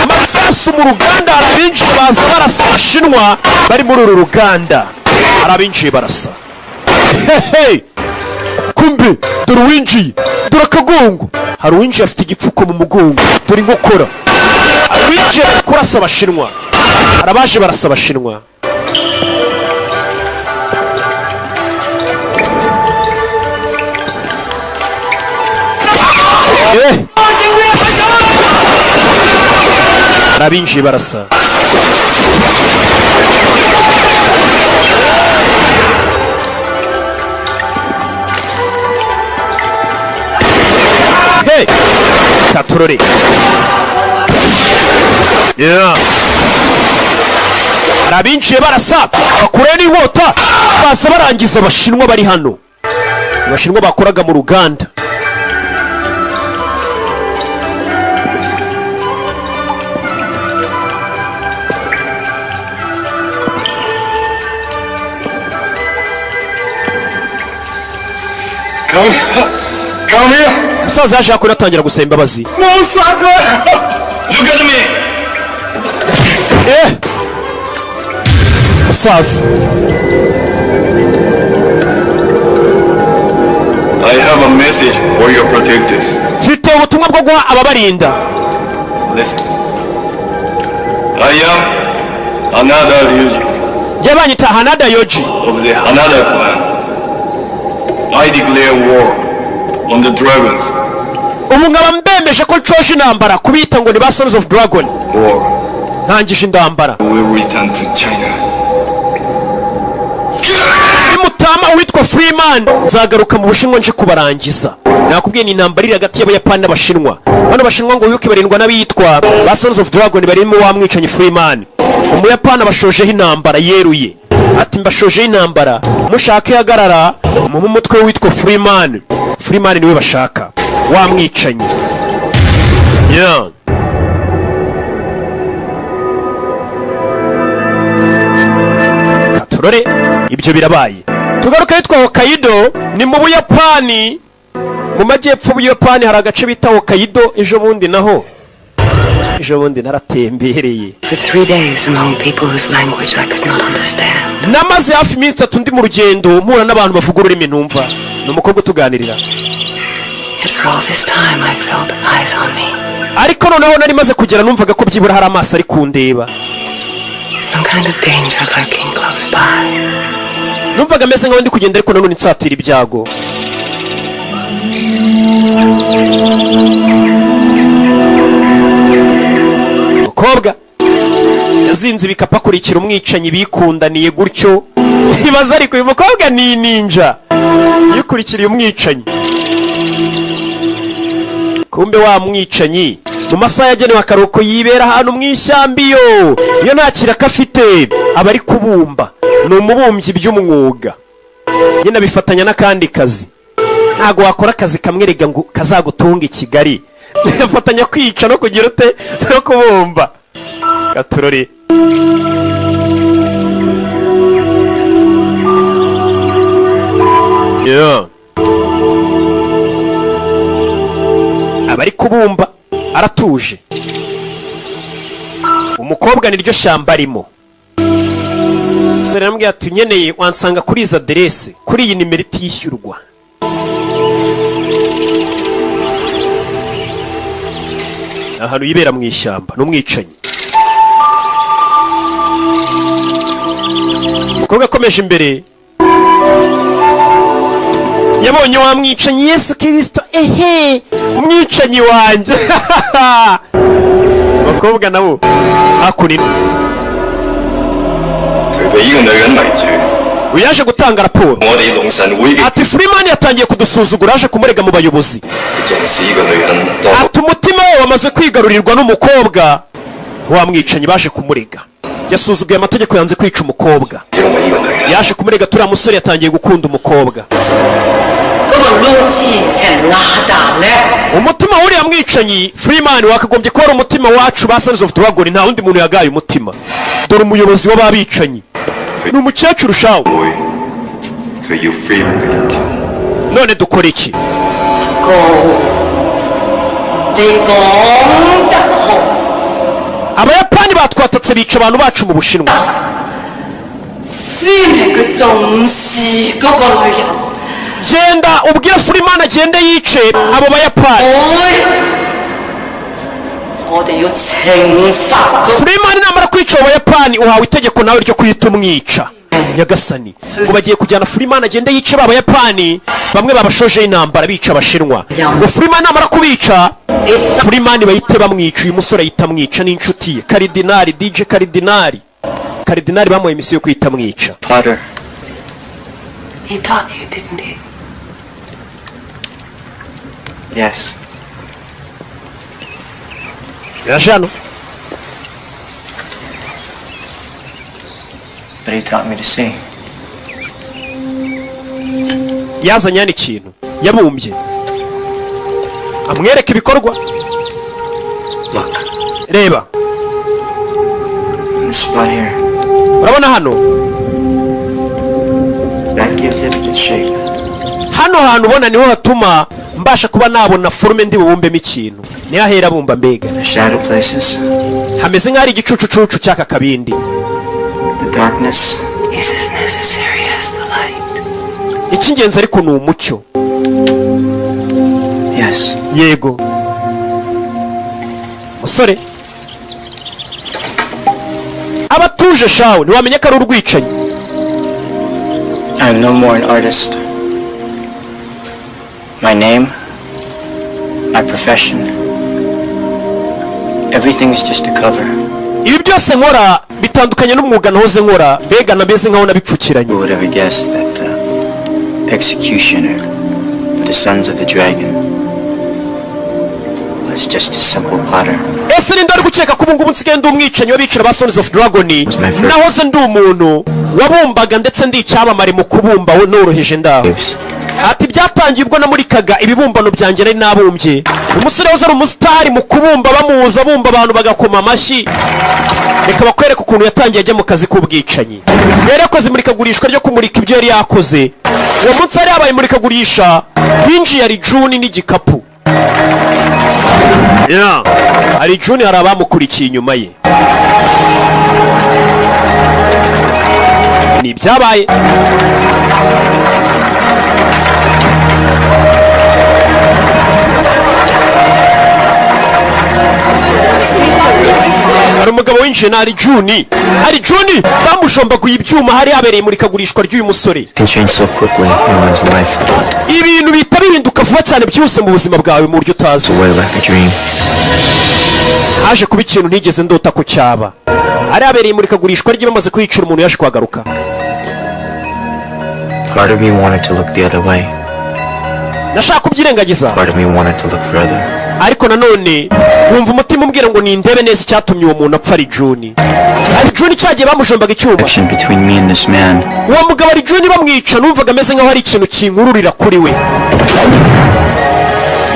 Masasu mu ruganda, hari abinjira baza barasa Abashinwa bari muri uru ruganda. Hari abinjiye barasa. Hehe, kumbe dore uwinjiye, dore akagongo. Hari uwinjiye afite igipfuko mu mugongo, dore inkokora. Hari uwinjiye bari kurasa Abashinwa, hari abaje barasa Abashinwa. Hari abinjiye barasa. Hey! Katurore. Yeah. Hari abinjiye barasa, bakurayo n'inkota, baza barangiza Abashinwa bari hano, Abashinwa bakoraga mu ruganda. Come, come here. Umusaza yaje hakora, atangira gusaba imbabazi. Look at me. Eh! Musaza. I have a message for your protectors. Mfite ubutumwa bwo guha ababarinda. Listen. I am Hanada Ryuji Njye banyita Hanada Yoji of the Hanada clan. I declare war on the dragons. Ubu nkaba mbemeje ko nshoje intambara kubita ngo ni ba Sons of Dragon. War Ntangije intambara. will return to China. Nimutama uwitwa Freeman, nzagaruka mu Bushinwa nje kubarangiza. Nakubwiye, ni intambara iri hagati y'Abayapani n'Abashinwa. Bano Bashinwa ngo wibuke barindwa n'abitwa ba Sons of Dragon, barimo wa mwicanyi Freeman. Umuyapani abashojeho intambara yeruye, ati mbashojeho intambara, mushake ihagarara mu umutwe witwa Freeman. Freeman niwe bashaka, wa mwicanyi, yeah. Katurore, ibyo birabaye. Tugaruke hitwa Hokkaido, ni mu Buyapani, mu majyepfo y'Ubuyapani hari agace bita Hokkaido. Ejo bundi naho, ejo bundi naratembereye. For 3 days among people whose language I could not understand. Namaze hafi iminsi 3 ndi mu rugendo, mpura n'abantu bavuga ururimi ntumva. Ni umukobwa utuganirira. Yet for all this time I felt eyes on me. Ariko noneho nari maze kugera, numvaga ko byibura hari amaso ari kundeba. Some kind of danger lurking close by. Numvaga ameze nkaho ndi kugenda, ariko nanone nsatira ibyago. Umukobwa yazinze ibikapu akurikira umwicanyi bikundaniye gutyo. Ntibaza, ariko uyu mukobwa ni ninja yikurikiriye umwicanyi. Kumbe wa mwicanyi mu masaha yagenewe akaruhuko yibera ahantu mu ishyamba. Iyo nta kiraka afite aba ari kubumba, ni umubumbyi by'umwuga nyine, abifatanya n'akandi kazi. Ntabwo wakora akazi kamwe rega ngo kazagutunga i Kigali. Afatanya kwica no kugira ute no kubumba. Gaturori. Yeah. Aba ari kubumba aratuje. Umukobwa niryo shyamba arimo. Umusore aramubwira ati: "Unyeneye wansanga kuri izi aderese, kuri iyi nimero itishyurwa." Ni ahantu yibera mu ishyamba n'umwicanyi. Umukobwa akomeje imbere, yabonye wa mwicanyi. Yesu Kirisito, ehe, umwicanyi wanjye! Abakobwa nabo hakuno. 佢被呢個女人迷住， Uyu yaje gutanga raporo. 我哋龍神會嘅 Ati Freeman yatangiye kudusuzugura, yaje kumurega mu bayobozi. 重視呢個女人多 Ati umutima we wamaze kwigarurirwa n'umukobwa. Wa mwicanyi baje kumurega yasuzuguye amategeko, yanze kwica umukobwa. 因為呢個女人 Yaje kumurega, turiya musore yatangiye gukunda umukobwa. 嗰個攞錢係拉大咧。 Umutima w'uriya mwicanyi Freeman wakagombye kuba ari umutima wacu ba Sons of Dragon. Nta wundi muntu yagaye umutima. Dore umuyobozi w'ababicanyi ni umukecuru shawe. 會佢要 Freeman 嘅人頭。 None dukora iki? 高，你講得好。 Abayapani batwatatse, bica abantu bacu mu Bushinwa. 先係佢重視嗰個女人。 Genda ubwire Freeman agende yice abo Bayapani. 我哋要懲罰嗰 Freeman namara kwica abo Bayapani, uhawe itegeko nawe ryo kuhita umwica. Nyagasani, ngo bagiye kujyana Freeman agende yice ba Bayapani bamwe babashojeho intambara bica Abashinwa. Ngo Freeman namara kubica, Freeman bahite bamwica. Uyu musore ahita amwica n'inshuti ye Karidinari DJ Karidinari. Karidinari bamuhaye misiyo yo kuhita amwica. Potter. He taught you, didn't he? Yes. Yaje hano. But he taught me to see. Yazanye hano ikintu yabumbye, amwereka ibikorwa. Look. Reba. In this spot here. Urabona hano? That gives it its shape. Hano hantu ubona niho hatuma mbasha kuba nabona forme ndi bubumbemo ikintu. Niho ahera abumba mbega. The shadow places. Hameze nk'aho ari igicucucucu cy'aka kabindi. The darkness. Is as necessary as the light. Icy'ingenzi ariko ni umucyo. Yes. Yego, musore abatuje shawe, ntiwamenya ko ari urwicanyi. I am no more an artist. My name, my profession, everything is just a cover. Ibi byose nkora bitandukanye n'umwuga nahoze nkora, mbega nameze nkaho nabipfukiranye. Who would ever guess that the executioner for the Sons of the Dragon was just a simple potter? Ese ninde wari gukeka ko ubu ngubu nsigaye ndi umwicanyi w'abicira ba Sons of Dragon, nahoze ndi umuntu wabumbaga ndetse ndi icyamamare mu kubumba noroheje ndaho? Ati byatangiye ubwo namurikaga ibibumbano byanjye nari nabumbye. Umusore wahoze ari umusitari mu kubumba, bamuza bumba, abantu bagakoma amashyi. Reka bakwereke ukuntu yatangiye ajya mu kazi k'ubwicanyi. Yari yakoze imurikagurishwa ryo kumurika ibyo yari yakoze. Uwo munsi hari habaye imurikagurisha, hinjiye ari Juni n'igikapu. Yeah. Ari Juni, hari abamukurikiye inyuma ye. Ni ibyabaye. Hari umugabo winjiye na ari Juni. Ari Juni bamushombaguye ibyuma. Hari habereye imurikagurishwa ry'uyu musore. Can change so quickly in one's life. Ibintu bihita bihinduka vuba cyane byihuse mu buzima bwawe mu buryo utazi. Away like a dream. Haje kuba ikintu ntigeze ndota ko cyaba. Hari habereye imurikagurishwa rye, bamaze kwicira umuntu, yaje kuhagaruka. Part of me wanted to look the other way. Nashaka kubyirengagiza. Part of me wanted to look further. Ariko nanone wumva umutima umbwira ngo nindebe neza icyatumye uwo muntu apfa. Ari Juni, ari Juni cyagiye bamushombaga icyuma. Connection between me and this man. Uwo mugabo ari Juni bamwica, numvaga ameze nkaho hari ikintu kinkururira kuri we.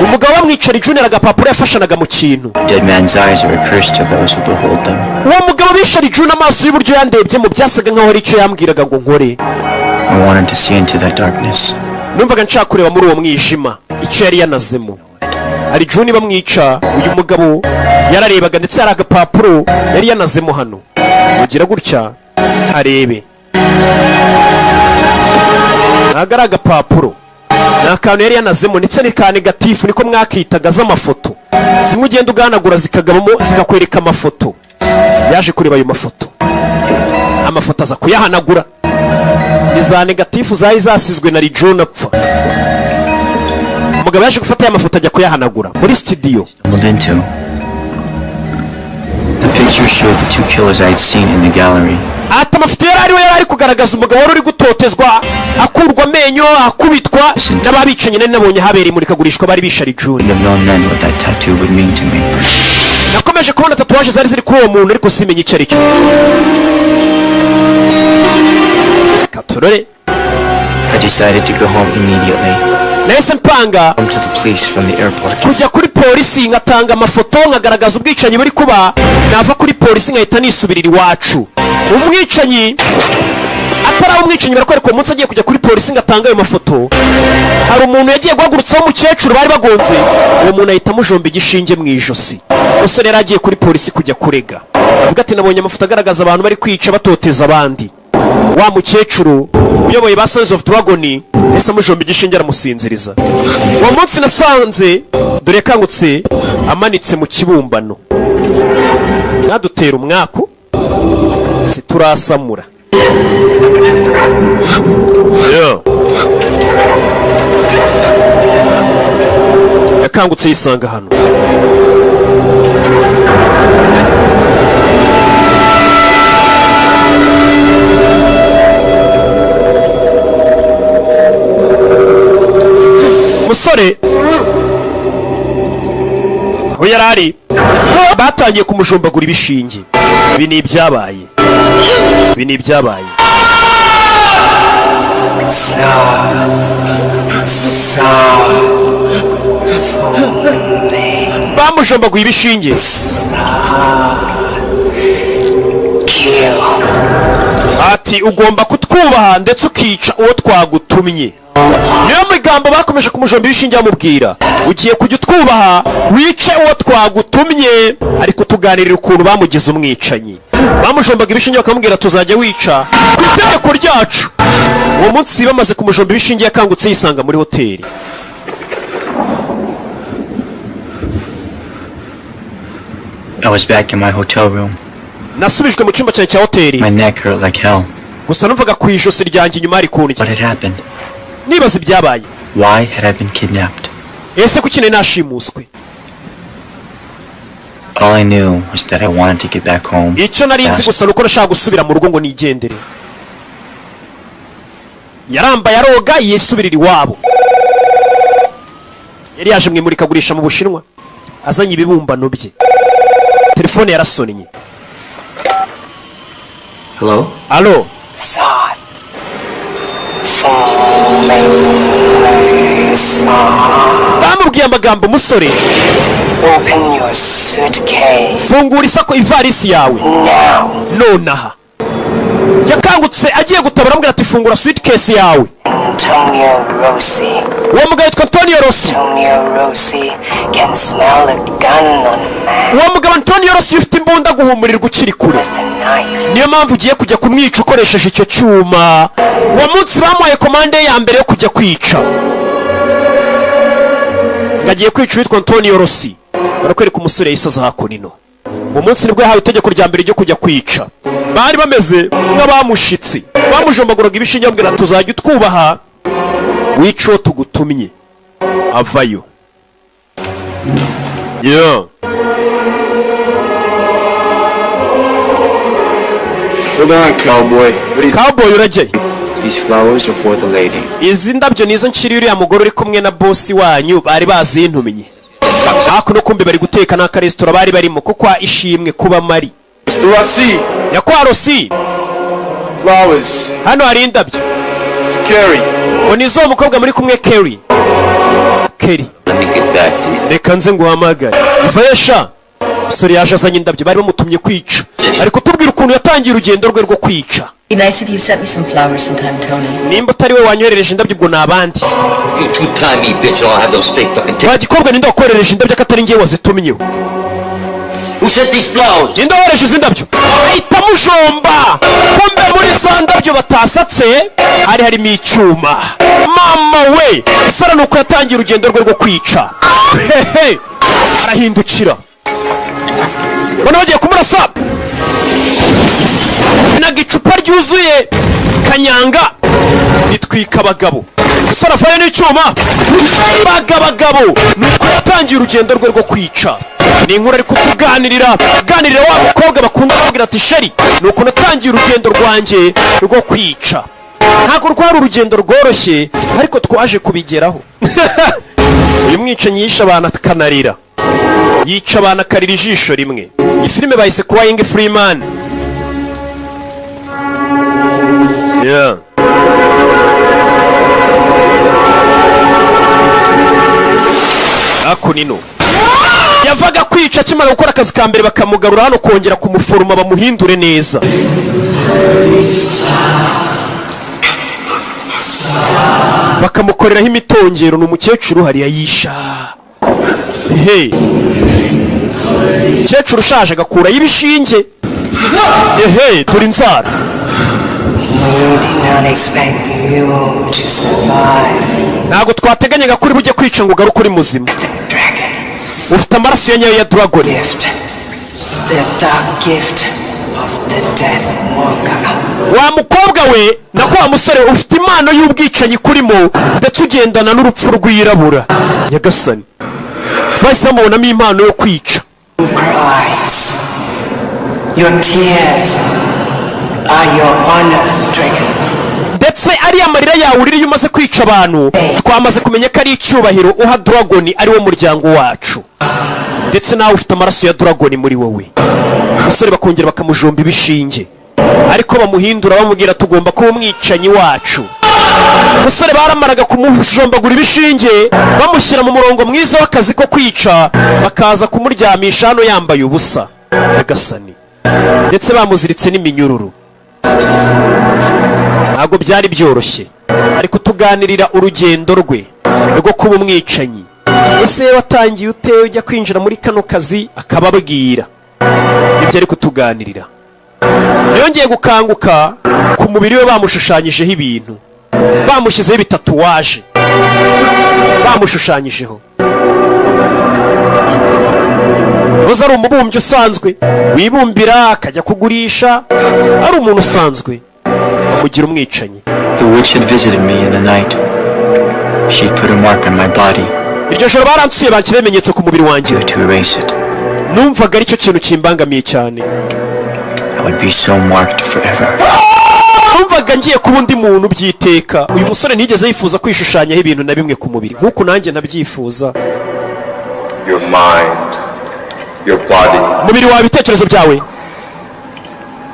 Umugabo bamwica, ari Juni, hari agapapuro yafashanaga mu kintu. The dead man's eyes are a curse to those who behold them. Uwo mugabo bishe ari Juni, amaso y'uburyo yandebyemo byasaga nkaho hari icyo yambwiraga ngo nkore. I wanted to see into that darkness. Numvaga nshaka kureba muri uwo mwijima icyo yari yanazemo. Ari Juni bamwica, uyu mugabo yararebaga, ndetse hari agapapuro yari yanazemo hano. Ugira gutya arebe, ntabwo ari agapapuro, ni akantu yari yanazemo, ndetse ni ka negatifu niko mwakitaga, z'amafoto zimwe ugenda uganagura zikagabamo zikakwereka amafoto. Yaje kureba ayo mafoto, amafoto aza kuyahanagura. Ni za negatifu zari zasizwe na Rijuni apfa. Umugabo yaje gufata aya mafoto ajya kuyahanagura muri studio. Stumbled into. The picture showed the two killers I had seen in the gallery. Ati amafoto yari ariwe yari ari kugaragaza umugabo wari uri gutotezwa, akurwa amenyo, akubitwa n'ababicanyi nari nabonye habereye imurikagurishwa bari bishe Rijuni. Wouldn't have known then what that tattoo would mean to me. Nakomeje kubona tatouage zari ziri kuri uwo muntu, ariko simenye icyo ari cyo. Reka turore. I decided to go home immediately. Nahise mpanga Home to the police from the airport. kujya kuri polisi ngatanga amafoto, nkagaragaza ubwicanyi buri kuba. Nava kuri polisi nkahita nisubirira iwacu. Umwicanyi atari umwicanyi, barakwereka uwo munsi agiye kujya kuri polisi ngatanga ayo mafoto, hari umuntu yagiye guhagurutsaho umukecuru bari bagonze, uwo muntu ahita amujomba igishinge mu ijosi. Umusore yari agiye kuri polisi kujya kurega, avuga ati nabonye amafoto agaragaza abantu bari kwica batoteza abandi. Wa mukecuru Uyoboye ba Sons of Dragon yahise amujomba igishinge, aramusinziriza. Uwo munsi nasanze, dore yakangutse amanitse mu kibumbano. Ntadutera umwaku, siturasamura. Yeah. Yakangutse yisanga hano. Musore aho yari ari batangiye kumujombagura ibishinge. Ibi ni ibyabaye, ibi ni ibyabaye. Sa. Sa. Bamujombaguye ibishinge. Kill. Ati ugomba kutwubaha ndetse ukica uwo twagutumye. Niyo magambo bakomeje kumujomba ibishinge, bamubwira: ugiye kujya utwubaha, wice uwo twagutumye. Ariko tuganirira ukuntu bamugize umwicanyi. Bamujombaga ibishinge bakamubwira: tuzajya wica ku itegeko ryacu. Uwo munsi bamaze kumujomba ibishinge, yakangutse yisanga muri hoteli. I was back in my hotel room. Nasubijwe mu cyumba cyanjye cya hoteli. My neck hurt like hell. Gusa numvaga ku ijosi ryanjye inyuma hari kundya. What had happened? Nibaza ibyabaye. Why had I been kidnapped? Ese kuki nari nashimuswe? All I knew was that I wanted to get back home Icyo nari nzi fast. gusa ni uko nashaka gusubira mu rugo ngo nigendere. Yarambaye, aroga, yisubirira iwabo. Yari yaje mu imurikagurisha mu Bushinwa azanye ibibumbano bye. Telefone yarasonnye. Hello? Alo. Sa. Falling. Sa. Bamubwiye amagambo umusore. Open your suitcase. Fungura isako, ivarisi yawe. Now. Nonaha. Yakangutse agiye gutabara, amubwira ati fungura suitcase yawe. Antonio Rossi. Uwo mugabo yitwa Antonio Rossi. Antonio Rossi can smell a gun on a man Uwo mugabo Antonio Rossi ufite imbunda guhumurirwa ukiri kure. with a knife. Niyo mpamvu ugiye kujya kumwica ukoresheje icyo cyuma. Uwo munsi bamuhaye komande ya mbere yo kujya kwica, ngo agiye kwica uwitwa Antonio Rossi. Barakwereka umusore yahise aza hakuno. Uwo munsi nibwo yahawe itegeko rya mbere ryo kujya kwica. Bari bameze nk'abamushitsi, bamujombaguraga ibishinge, bamubwira tuzajya utwubaha, wica uwo tugutumye. Avayo, yeah. Hold on, cowboy. What are you... Cowboy, urajyayo? These flowers are for the lady. Izi ndabyo nizo nshyiriye uriya mugore uri kumwe na bosi wanyu, bari bazintumye. Hakuno kumbe bari guteka n'akaresitora bari barimo ko kwa Ishimwe kuba mari. Mr. Rossi. Nyakwa Rossi. Flowers. Hano hari indabyo. Carrie. Ngo ni zo mukobwa muri kumwe, Kerry. Kerry. Let me get back to you. Reka nze nguhamagare. Ivayo sha. Umusore yaje azanye indabyo, bari bamutumye kwica. Ari kutubwira ukuntu yatangiye urugendo rwe rwo kwica. Be nice if you sent me some flowers sometime, Tony. Nimba utari we wanyoherereje indabyo, ubwo ni abandi. You two-time me bitch, and I'll have those fake fucking tickets. Wa gikobwa, ninde wakoherereje indabyo ko atari njyewe wazitumyeho? Who sent these flowers? Ninde wohereje izi ndabyo? Ahita amujomba. Kumbe muri za ndabyo batasatse hari harimo icyuma. Mama we! Sara, nuko yatangiye urugendo rwe rwo kwica. Hehe, arahindukira, bano bagiye kumurasa, naga icupa ryuzuye kanyanga ritwika abagabo. Sara avayo n'icyuma bagabagabo. Nuko yatangiye urugendo rwe rwo kwica. Ni inkuru ari kutuganirira, ganirira wa mukobwa bakunda, kubwira ati chérie, nuko natangiye urugendo rwanjye rwo kwica. Ntabwo rwari urugendo rworoshye, ariko twaje kubigeraho. Uyu mwicanyi yishe abantu akanarira, yica abantu akarira ijisho rimwe. Iyi filime bayise Crying Freeman, yeah. Hakuno yavaga kwica, akimara gukora akazi ka mbere bakamugarura hano kongera kumuforoma bamuhindure neza. Bakamukoreraho imitongero. Ni umukecuru hariya yisha. Ehe, umukecuru ushaje agakurayo ibishinge. Ehe, turi inzara. We did not expect you to survive. Ntabwo twateganyaga ko uri bujye kwica ngo ugaruke uri muzima. Ufite amaraso ya nyayo ya dragon. The dark gift of the Death Walker. Wa mukobwa we, nako wa musore, ufite impano y'ubwicanyi kurimo, ndetse ugendana n'urupfu rwirabura. Nyagasani, bahise bamubonamo impano yo kwica. Cries. Your tears are your honor, dragon. Ndetse ariya marira yawe urira iyo umaze kwica abantu, twamaze kumenya ko ari icyubahiro uha dragon, ari wo muryango wacu. Ndetse nawe ufite amaraso ya dragon muri wowe. Umusore bakongera bakamujomba ibishinge, ariko bamuhindura bamubwira tugomba kuba umwicanyi wacu. Umusore baramaraga kumujombagura ibishinge, bamushyira mu murongo mwiza w'akazi ko kwica, bakaza kumuryamisha hano yambaye ubusa. Nyagasani, ndetse bamuziritse n'iminyururu. Ntabwo byari byoroshye, ariko tuganirira urugendo rwe rwo kuba umwicanyi. Ese watangiye ute ujya kwinjira muri kano kazi? Akababwira ibyo ari kutuganirira. Yongeye gukanguka, ku mubiri we bamushushanyijeho ibintu, bamushyizeho ibitatuwaje, bamushushanyijeho. Yahoze ari umubumbyi usanzwe wibumbira akajya kugurisha, ari umuntu usanzwe, bamugira umwicanyi. The witch had visited me in the night. She had put a mark on my body Iryo joro baransuye, banshyiraho ibimenyetso ku mubiri wanjye. to erase it. Numvaga aricyo kintu kimbangamiye cyane. I would be so marked forever. Numvaga ngiye kuba undi muntu byiteka. Uyu musore ntiyigeze yifuza kwishushanyaho ibintu na bimwe ku mubiri, nk'uku nanjye ntabyifuza. Your mind, your body. Umubiri wawe, ibitekerezo byawe.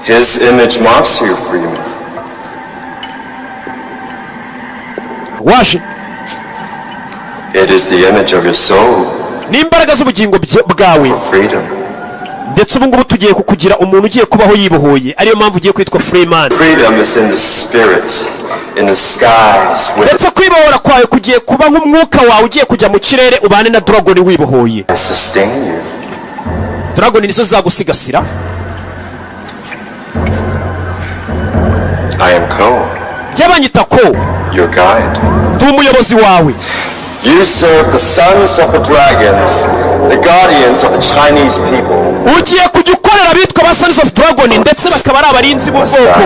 His image marks you, Freeman. Waje. It is the image of your soul. N'imbaraga z'ubugingo bwawe. Freedom. Ndetse ubu ngubu tugiye kukugira umuntu ugiye kubaho yibohoye, ariyo mpamvu ugiye kwitwa Freeman. Freedom is in the spirit, in the skies, with Ndetse kwibohora kwawe kugiye kuba nk'umwuka wawe ugiye kujya mu kirere, ubane na dragon wibohoye. and sustain you. Dragon nizo zagusigasira. I am Ko, Jya banyita ko your guide. Ndi umuyobozi wawe. You serve the sons of the dragons, the guardians of the Chinese people. Ugiye kujya ukorera abitwa ba Sons of Dragon, ndetse bakaba ari abarinzi b'ubwoko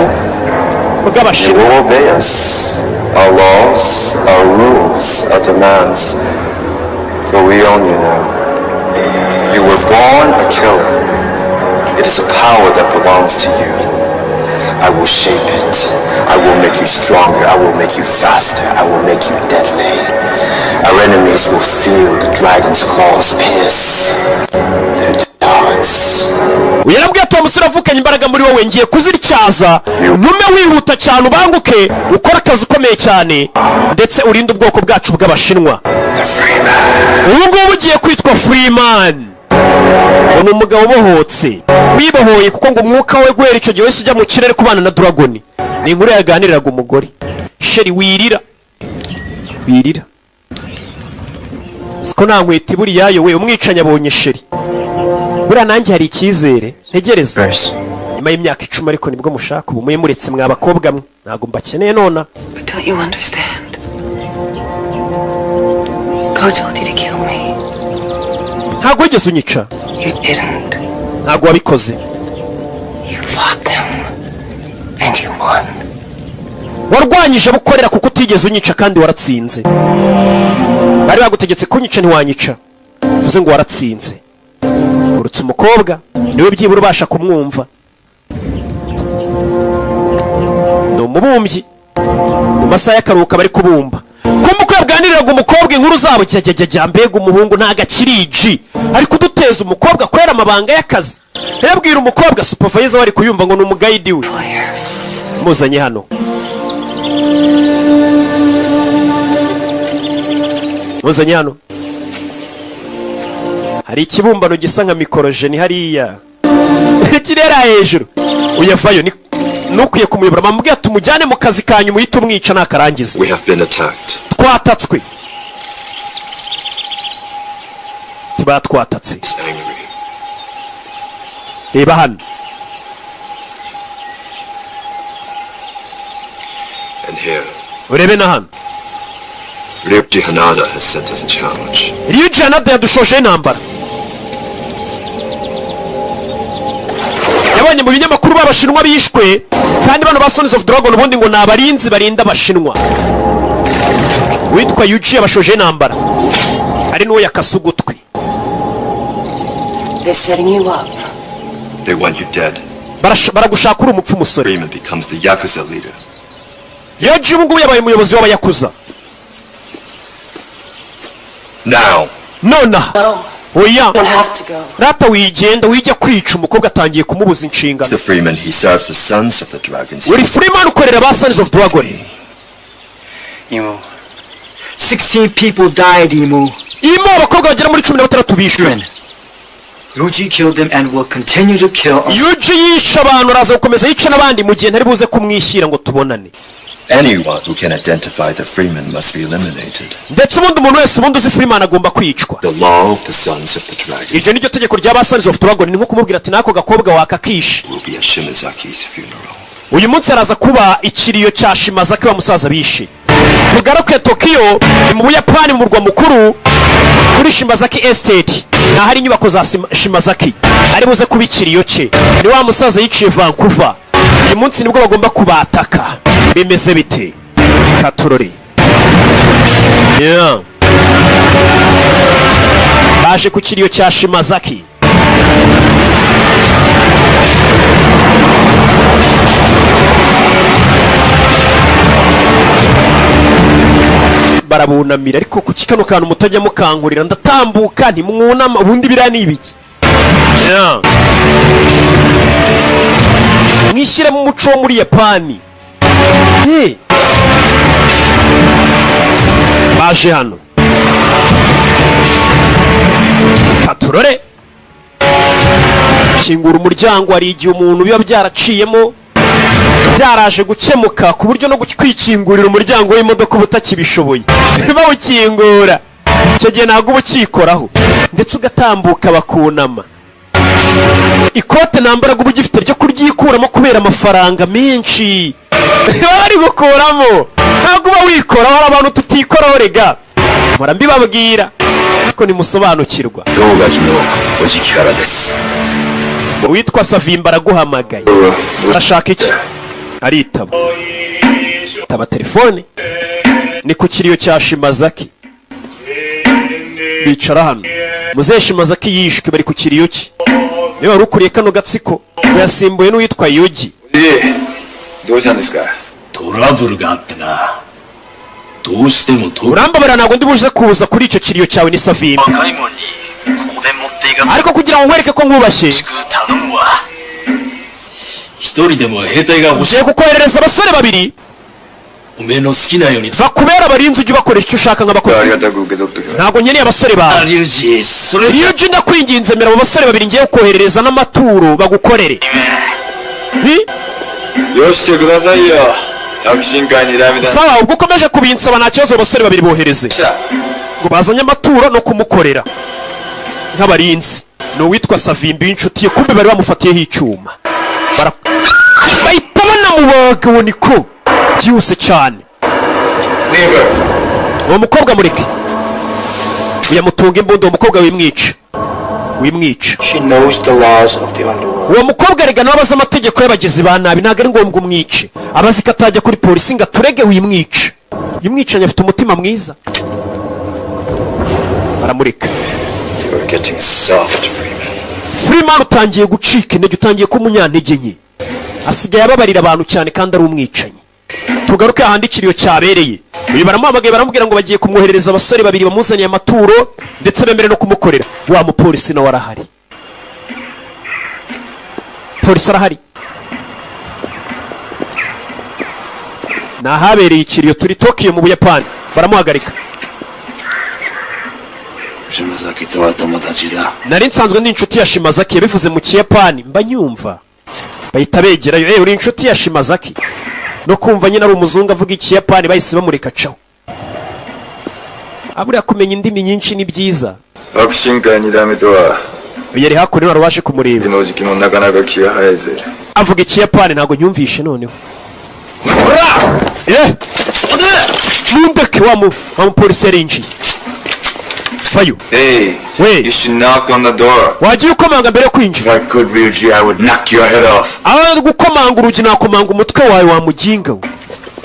You bw'Abashinwa. will obey us, our laws, our rules, our demands, for we own you now. You were born a killer. It is a power that belongs to you. I will shape it. I will make you stronger. I will make you faster. I will make you deadly. Our enemies will feel the dragon's claws pierce their hearts. Yarabwiye ati: "Uwo musore avukanye imbaraga muri wowe, ngiye kuzityaza ntume wihuta cyane, ubanguke, ukore akazi ukomeye cyane, ndetse urinde ubwoko bwacu bw'Abashinwa. Ubu ngubu ugiye kwitwa Freeman." Ngo ni umugabo ubohotse, wibohoye, kuko ngo umwuka we guhera icyo gihe wese ujya mu kirere kubana na dragon. Ni inkuru yaganiriraga umugore. Chérie, wirira, wirira, siko nta nkweto ibura iyayo. We umwicanyi abonye chérie. Buriya nanjye hari icyizere ntegereza nyuma y'imyaka 10, ariko nibwo mushaka ubu. Muye muretse mwa bakobwa mwe, ntabwo mbakeneye nona. But don't you understand? God told you to kill me. Ntabwo wigeze unyica. You didn't. Ntabwo wabikoze. You fought them. And you won. Warwanyije abo ukorera, kuko utigeze unyica kandi waratsinze. Bari bagutegetse kunyica, ntiwanyica, bivuze ngo waratsinze. Urutse umukobwa niwe byibura ubasha kumwumva. Ni umubumbyi, mu masaha y'akaruhuko bari kubumba. Kumva uko yabwaniriraga umukobwa inkuru zabo, jya jya jya jya, mbega umuhungu, ntago akiri iji, ari kuduteza umukobwa kubera amabanga y'akazi. Yabwira umukobwa, supervisor wari kuyumva ngo ni umugayidi we muzanye hano, muzanye hano. Hari ikibumbano gisa nka mikorojeni hariya kirera hejuru. Uyavayo ni nukwiye kumuyobora. Bamubwira tumujyane mu kazi kanyu, muhite umwica nakarangiza. We have been attacked. Twatatswe, tuba twatatse. Reba hano. here. Urebe na hano. Ryuji Hanada has sent us a challenge. Ryuji Hanada yadushojeho intambara. Yabonye mu binyamakuru b'Abashinwa bishwe, kandi bano ba Sons of Dragon ubundi ngo ni abarinzi barinda Abashinwa. Witwa Yuji yabashojeho intambara, ari n'uwo yakase ugutwi. They're setting you up. They want you dead. Baragushaka uri umupfu, umusore. Freeman becomes the Yakuza leader. Yuji ubu ngubu yabaye umuyobozi w'Abayakuza. Now! Nonaha, oya. You don't have to go. Rata, wigenda, wijya kwica umukobwa. Atangiye kumubuza inshingano. The Freeman, he serves the Sons of the Dragons. Uri Freeman, ukorera ba Sons of Dragon. Emu. 16 people died, Emu. Irimo abakobwa bagera muri 16 bishwe. Yuji killed them and will continue to kill us. Yuji yishe abantu, araza gukomeza yica n'abandi mu gihe ntari buze kumwishyira ngo tubonane. Anyone who can identify the Freeman must be eliminated. Ndetse ubundi umuntu wese ubundi uzi Freeman agomba kwicwa. The law of the Sons of the Dragon Iryo niryo tegeko rya ba Sons of Dragon. Ni nko kumubwira ati n'ako gakobwa wakakishe. will be at Shimazaki's funeral. Uyu munsi araza kuba ikiriyo cya Shimazaki, wa musaza bishe. Tugaruke Tokiyo, ni mu Buyapani, mu murwa mukuru, kuri Shimazaki Estate, ni ahari inyubako za Shimazaki. Ari buze kuba ikiriyo cye, ni wa musaza yiciye Vancouver. Uyu munsi nibwo bagomba kubataka. Bimeze bite? Katurori, yeah. Baje ku kiriyo cya Shimazaki. Barabunamira, ariko kuki kano kantu mutajya mukangurira? Ndatambuka ntimwunama, ubundi biriya ni ibiki? Yeah. Mwishyiremo umuco wo muri Yapani. Hey. Baje hano, katurore. Kingura umuryango. Hari igihe umuntu biba byaraciyemo, byaraje gukemuka, ku buryo no kwikingurira umuryango w'imodoka uba utakibishoboye. Bawukingura icyo gihe ntabwo uba ukikoraho, ndetse ugatambuka bakunama. Ikote nambaraga uba ugifite ryo kuryikuramo kubera amafaranga menshi baba bari gukuramo, ntabwo uba wikoraho. Hari abantu tutikoraho rega, mpora mbibabwira ariko ntimusobanukirwa. 道ガキのおじきからです。 Uwitwa Savimba araguhamagaye, arashaka iki? Aritaba, taba telefone. Ni ku kiriyo cya Shimazaki. Bicara hano. Muzehe Shimazaki yishwe, bari ku kiriyo cye. Niba wari ukuriye kano gatsiko, ngo yasimbuye n'uwitwa Yugi. どうしたんですか？トラブルがあってな。どうしてもと Urambabara, ntabwo ndi buze kuza kuri icyo kiriyo cyawe. Ni Savimbi. 若いもんに香典持っていかせ Ariko kugira ngo nkwereke ko nkubashye, 頼むわ。一人でも兵隊が欲しい。 ngiye kukoherereza abasore babiri おめえの好きなように。 bakubera abarinzi, ujye ubakoresha icyo ushaka nk'abakozi. ありがたく受け取っときます。 Ntabwo nkeneye abasore bawe. リュウジ、それ Ryuji, ndakwinginze, mera abo basore babiri ngiye kukoherereza n'amaturo bagukorere. Hi? よしてくださいよ。薬神会にダメだ。 Sawa, ubwo ukomeje kubinsaba nta kibazo, abo basore babiri bohereze, ngo bazanye amaturo no kumukorera nk'abarinzi. Ni uwitwa Savimbi w'inshuti ye, kumbe bari bamufatiyeho icyuma. Bahita banamubaga. Uwo niko byihuse cyane. Uwo mukobwa mureke, uyamutunga imbunda. Uwo mukobwa wimwica, wimwica. She knows the laws of the underworld. Uwo mukobwa rega nawe abazi amategeko y'abagizi ba nabi, ntabwo ari ngombwa umwice. Abazi ko atajya kuri polisi ngo aturege. Wimwice. Uyu mwicanyi afite umutima mwiza, baramureka. You're getting soft, Freeman. Freeman, utangiye gucika intege, utangiye kuba umunyantege nke. Asigaye ababarira abantu cyane kandi ari umwicanyi. Tugaruke ahandi ikiriyo cyabereye. Uyu baramuhamagaye, baramubwira ngo bagiye kumwoherereza abasore babiri bamuzaniye amaturo, ndetse bemere no kumukorera. Wa mupolisi nawe arahari, polisi arahari. Ni ahabereye ikiriyo, turi Tokiyo mu Buyapani. Baramuhagarika. 島崎とは友達だ。 Nari nsanzwe ndi inshuti ya Shimazaki. Yabivuze mu Kiyapani mba nyumva. Bahita begerayo. Eh, uri inshuti ya Shimazaki? No kumva nyine ari umuzungu avuga Ikiyapani, bahise bamureka caho. Aburiya kumenya indimi nyinshi ni byiza. 悪神会二代目とは Uyu yari hakuno, wari waje kumureba. の時期もなかなか気が早いぜ。 Avuga Ikiyapani, ntabwo nyumvishe noneho. Eh, mundeke. Wa mupolisi yarinjiye fayo. Hey, we you should knock on the door. Wagiye ukomanga mbere yo kwinjira. If I could, Ryuji, I would knock your head off. Aho gukomanga urugi, nakomanga umutwe wawe, wa muginga we.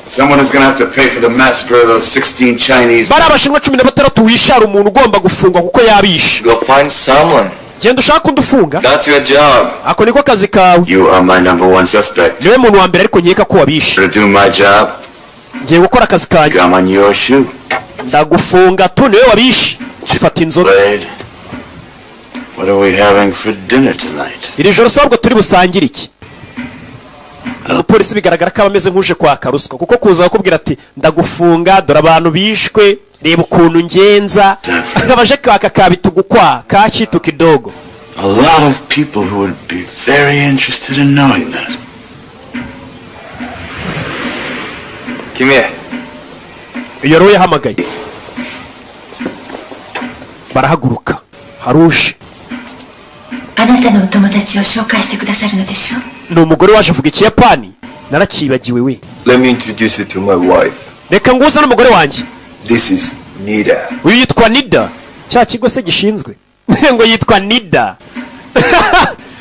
Someone is gonna have to pay for the massacre of those 16 Chinese. Bari abashinwa 16 wishara, umuntu ugomba gufungwa kuko yabishe. Go find someone. Genda ushake undi ufunga. That's your job. Ako niko kazi kawe. You are my number one suspect. Niwe muntu wa mbere ariko nkeka ko wabishe. To do my job, Ngiye gukora akazi kanjye. gum on your shoe. Ndagufunga tu, niwe wabishe. Fata inzoga. Blade. What are we having for dinner tonight? Iri joro sabwo turi busangire iki? Umupolisi bigaragara ko aba ameze nk'uje kwaka ruswa, kuko kuza akubwira ati ndagufunga, dore abantu bishwe, reba ukuntu ngenza, akaba aje kwaka ka bitugukwa ka kitu kidogo. A lot of people who would be very interested in knowing that. Come here. Iyo rero yahamagaye barahaguruka haruje. あなたのお友達を紹介してくださるのでしょ？ Ni umugore waje avuga Ikiyapani, narakibagiwe we. Let me introduce you to my wife. Reka nguze n'umugore wanjye. This is Nida. Uyu yitwa Nida, cya kigo se gishinzwe ngo yitwa Nida.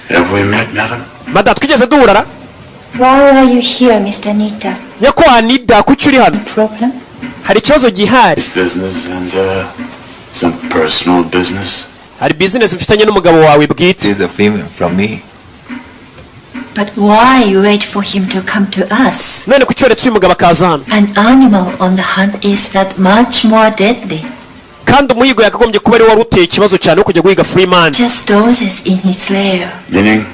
Have we met, madam? Mada, twigeze duhurara? Why are you here, Mr. Nita? Nyakubahwa Nida, kuki uri hano? Problem? Hari ikibazo gihari? This business and some personal business. Hari bizinesi mfitanye n'umugabo wawe bwite. This is a female from me. But why you wait for him to come to us? None kuki waretse uyu mugabo akaza hano? An animal on the hunt is that much more deadly. Kandi umuhigo yakagombye kuba ari wari uteye ikibazo cyane wo kujya guhiga Freeman. Just dozes in his lair. Meaning?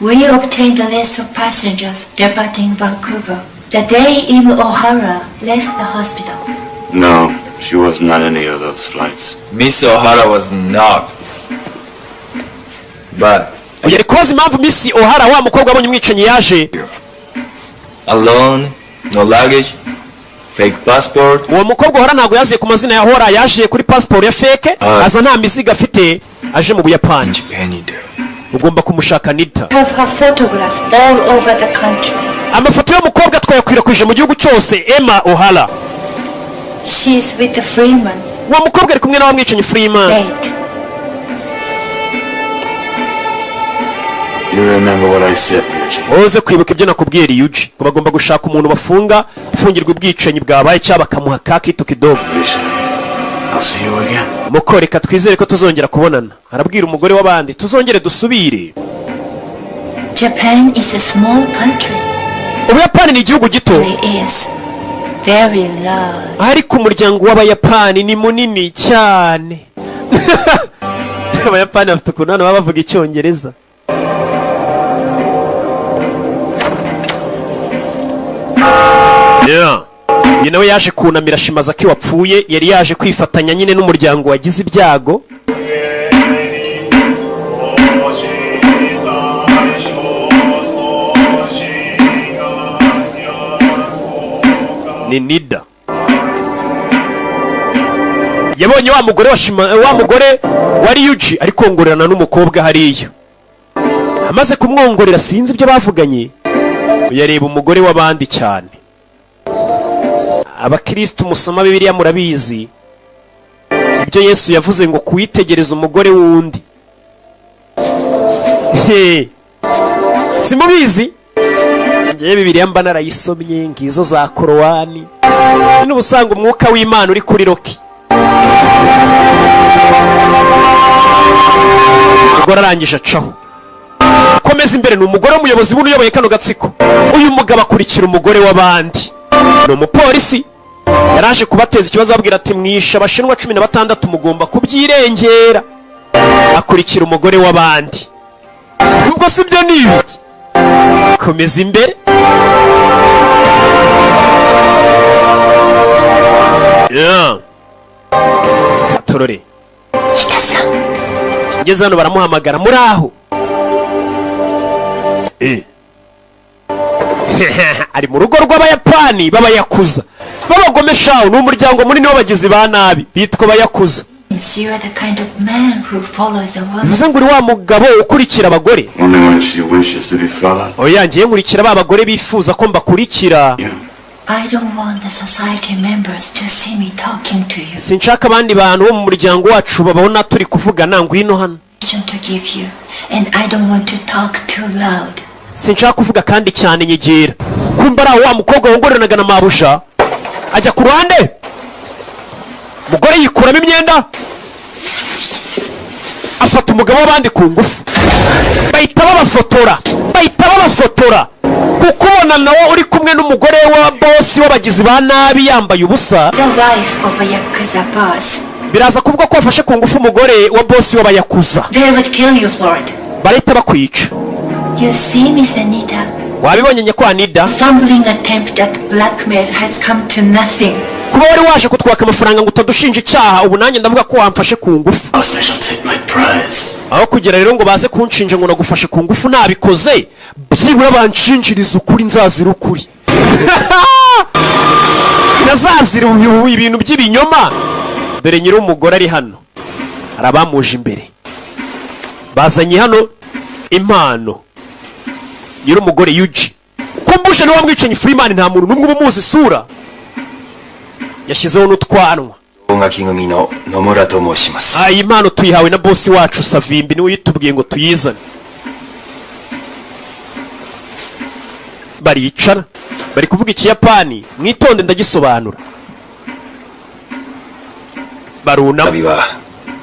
We obtained a list of passengers departing Vancouver the day Emu O'Hara left the hospital. No, she wasn't on any of those flights. Miss O'Hara was not. But Uyu ari kubaza impamvu Miss O'Hara, wa mukobwa wabonye umwicanyi, yaje alone, no luggage, fake passport. Uwo mukobwa O'Hara ntabwo yaziye ku mazina ya Hora, yaje kuri pasiporo ya fake. Ah. Aza nta mizigo afite, aje mu Buyapani. Japan. Ugomba kumushaka, Nita. Have her photographed all over the country. Amafoto y'umukobwa twayakwirakwije mu gihugu cyose, Emma O'Hara. She's with the Freeman. Uwo mukobwa ari kumwe na wa mwicanyi Freeman. Wait. You remember what I said, Ryuji? Uze kwibuka ibyo nakubwiye, Ryuji, ngo bagomba gushaka umuntu bafunga, ufungirwa ubwicanyi bwabaye, cyangwa bakamuha ka kitu kidogo. Ryuji, I'll see you again. Muko reka twizere ko tuzongera kubonana. Arabwira umugore w'abandi tuzongere dusubire. Japan is a small country. Ubuyapani ni igihugu gito. It is very large. Ariko umuryango w'Abayapani ni munini cyane. Abayapani bafite ukuntu hano baba bavuga Icyongereza. Yeah. Uyu nawe yaje kunamira Shimazaki wapfuye, yari yaje kwifatanya nyine n'umuryango wagize ibyago. Ni Nida yabonye wa mugore wa Shima, wa mugore wari Yuji ari kongorerana n'umukobwa hariya. Amaze kumwongorera, sinzi ibyo bavuganye, yareba umugore w'abandi cyane. Abakristo musoma Bibiliya murabizi ibyo Yesu yavuze ngo kuwitegereza umugore w'undi. He, simubizi? Ngewe Bibiliya mba narayisomye, ngizo za Korowani, n'ubusanga umwuka w'Imana uri kuri Roki. Umugore arangije acaho komeza imbere. Ni umugore w'umuyobozi buno uyoboye kano gatsiko. Uyu mugabo akurikira umugore w'abandi, ni umupolisi, yaraje kubateza ikibazo, ababwira ati mwishe abashinwa 16, mugomba kubyirengera. Akurikira umugore w'abandi. Ubwo si byo ni ibiki? Komeza imbere. Yeah. Katorore ngeze hano baramuhamagara muri aho. Eh. Ari mu rugo rw'Abayapani b'abayakuza b'abagome shawu. Ni umuryango munini w'abagizi ba nabi bitwa abayakuza. You are the kind of man who follows a woman. Bivuze ngo uri wa mugabo ukurikira abagore. Only when she wishes to be followed. Oya, ngiye nkurikira ba bagore bifuza ko mbakurikira. I don't want the society members to see me talking to you. Sinshaka abandi bantu bo mu muryango wacu babona turi kuvugana. Ngwino hano. To give you, and I don't want to talk too loud. Sinshaka kuvuga kandi cyane, nyegera. Kumba ari aho wa mukobwa wongoreranaga na mabuja ajya ku ruhande, umugore yikuramo imyenda, afata umugabo w'abandi ku ngufu. Bahita babafotora, bahita babafotora, kuko ubona nawe uri kumwe n'umugore wa bosi w'abagizi ba nabi yambaye ubusa. The wife of a Yakuza boss. Biraza kuvuga ko wafashe ku ngufu umugore wa bosi w'abayakuza. They would kill you for it. Barahita bakwica. You see, Miss Anita, Wabibonye nyakwa Nida? fumbling attempt at blackmail has come to nothing. Kuba wari waje kutwaka amafaranga ngo utadushinja icyaha, ubu nanjye ndavuga ko wamfashe ku ngufu. I shall take my prize. Aho kugira rero ngo baze kunshinja ngo nagufashe ku ngufu nabikoze, byibura banshinjiriza ukuri, nzazira ukuri, ntazazira ibintu by'ibinyoma. Dore nyiri umugore ari hano, hari abamuje imbere, bazanye hano impano. Nyiri umugore Yuji kumbushe niwe mwicanyi Freeman, nta muntu n'umwe uba umuzi isura, yashyizeho n'utwanwa. 大垣組の野村と申します。 Ah, iyi mpano tuyihawe na bosi wacu Savimbi, niwe uyitubwiye ngo tuyizane. Baricara bari kuvuga Ikiyapani, mwitonde ndagisobanura. Barunama. 旅は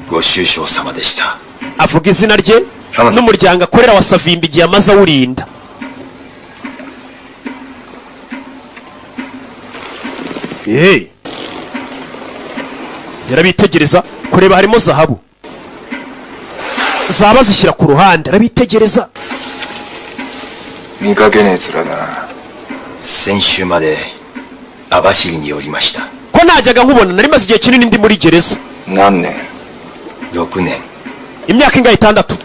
ご愁傷様でした。 Avuga izina rye n'umuryango akorera wa Savimbi, igihe amaze awurinda. Hey. Yarabitegereza kureba harimo zahabu, zaba zishyira ku ruhande, arabitegereza. 見かけねえ面だな。 先週まで網走におりました。 Ko najyaga nkubona, nari maze igihe kinini ndi muri gereza. 何年？ 6年。 Imyaka ingahe? 6.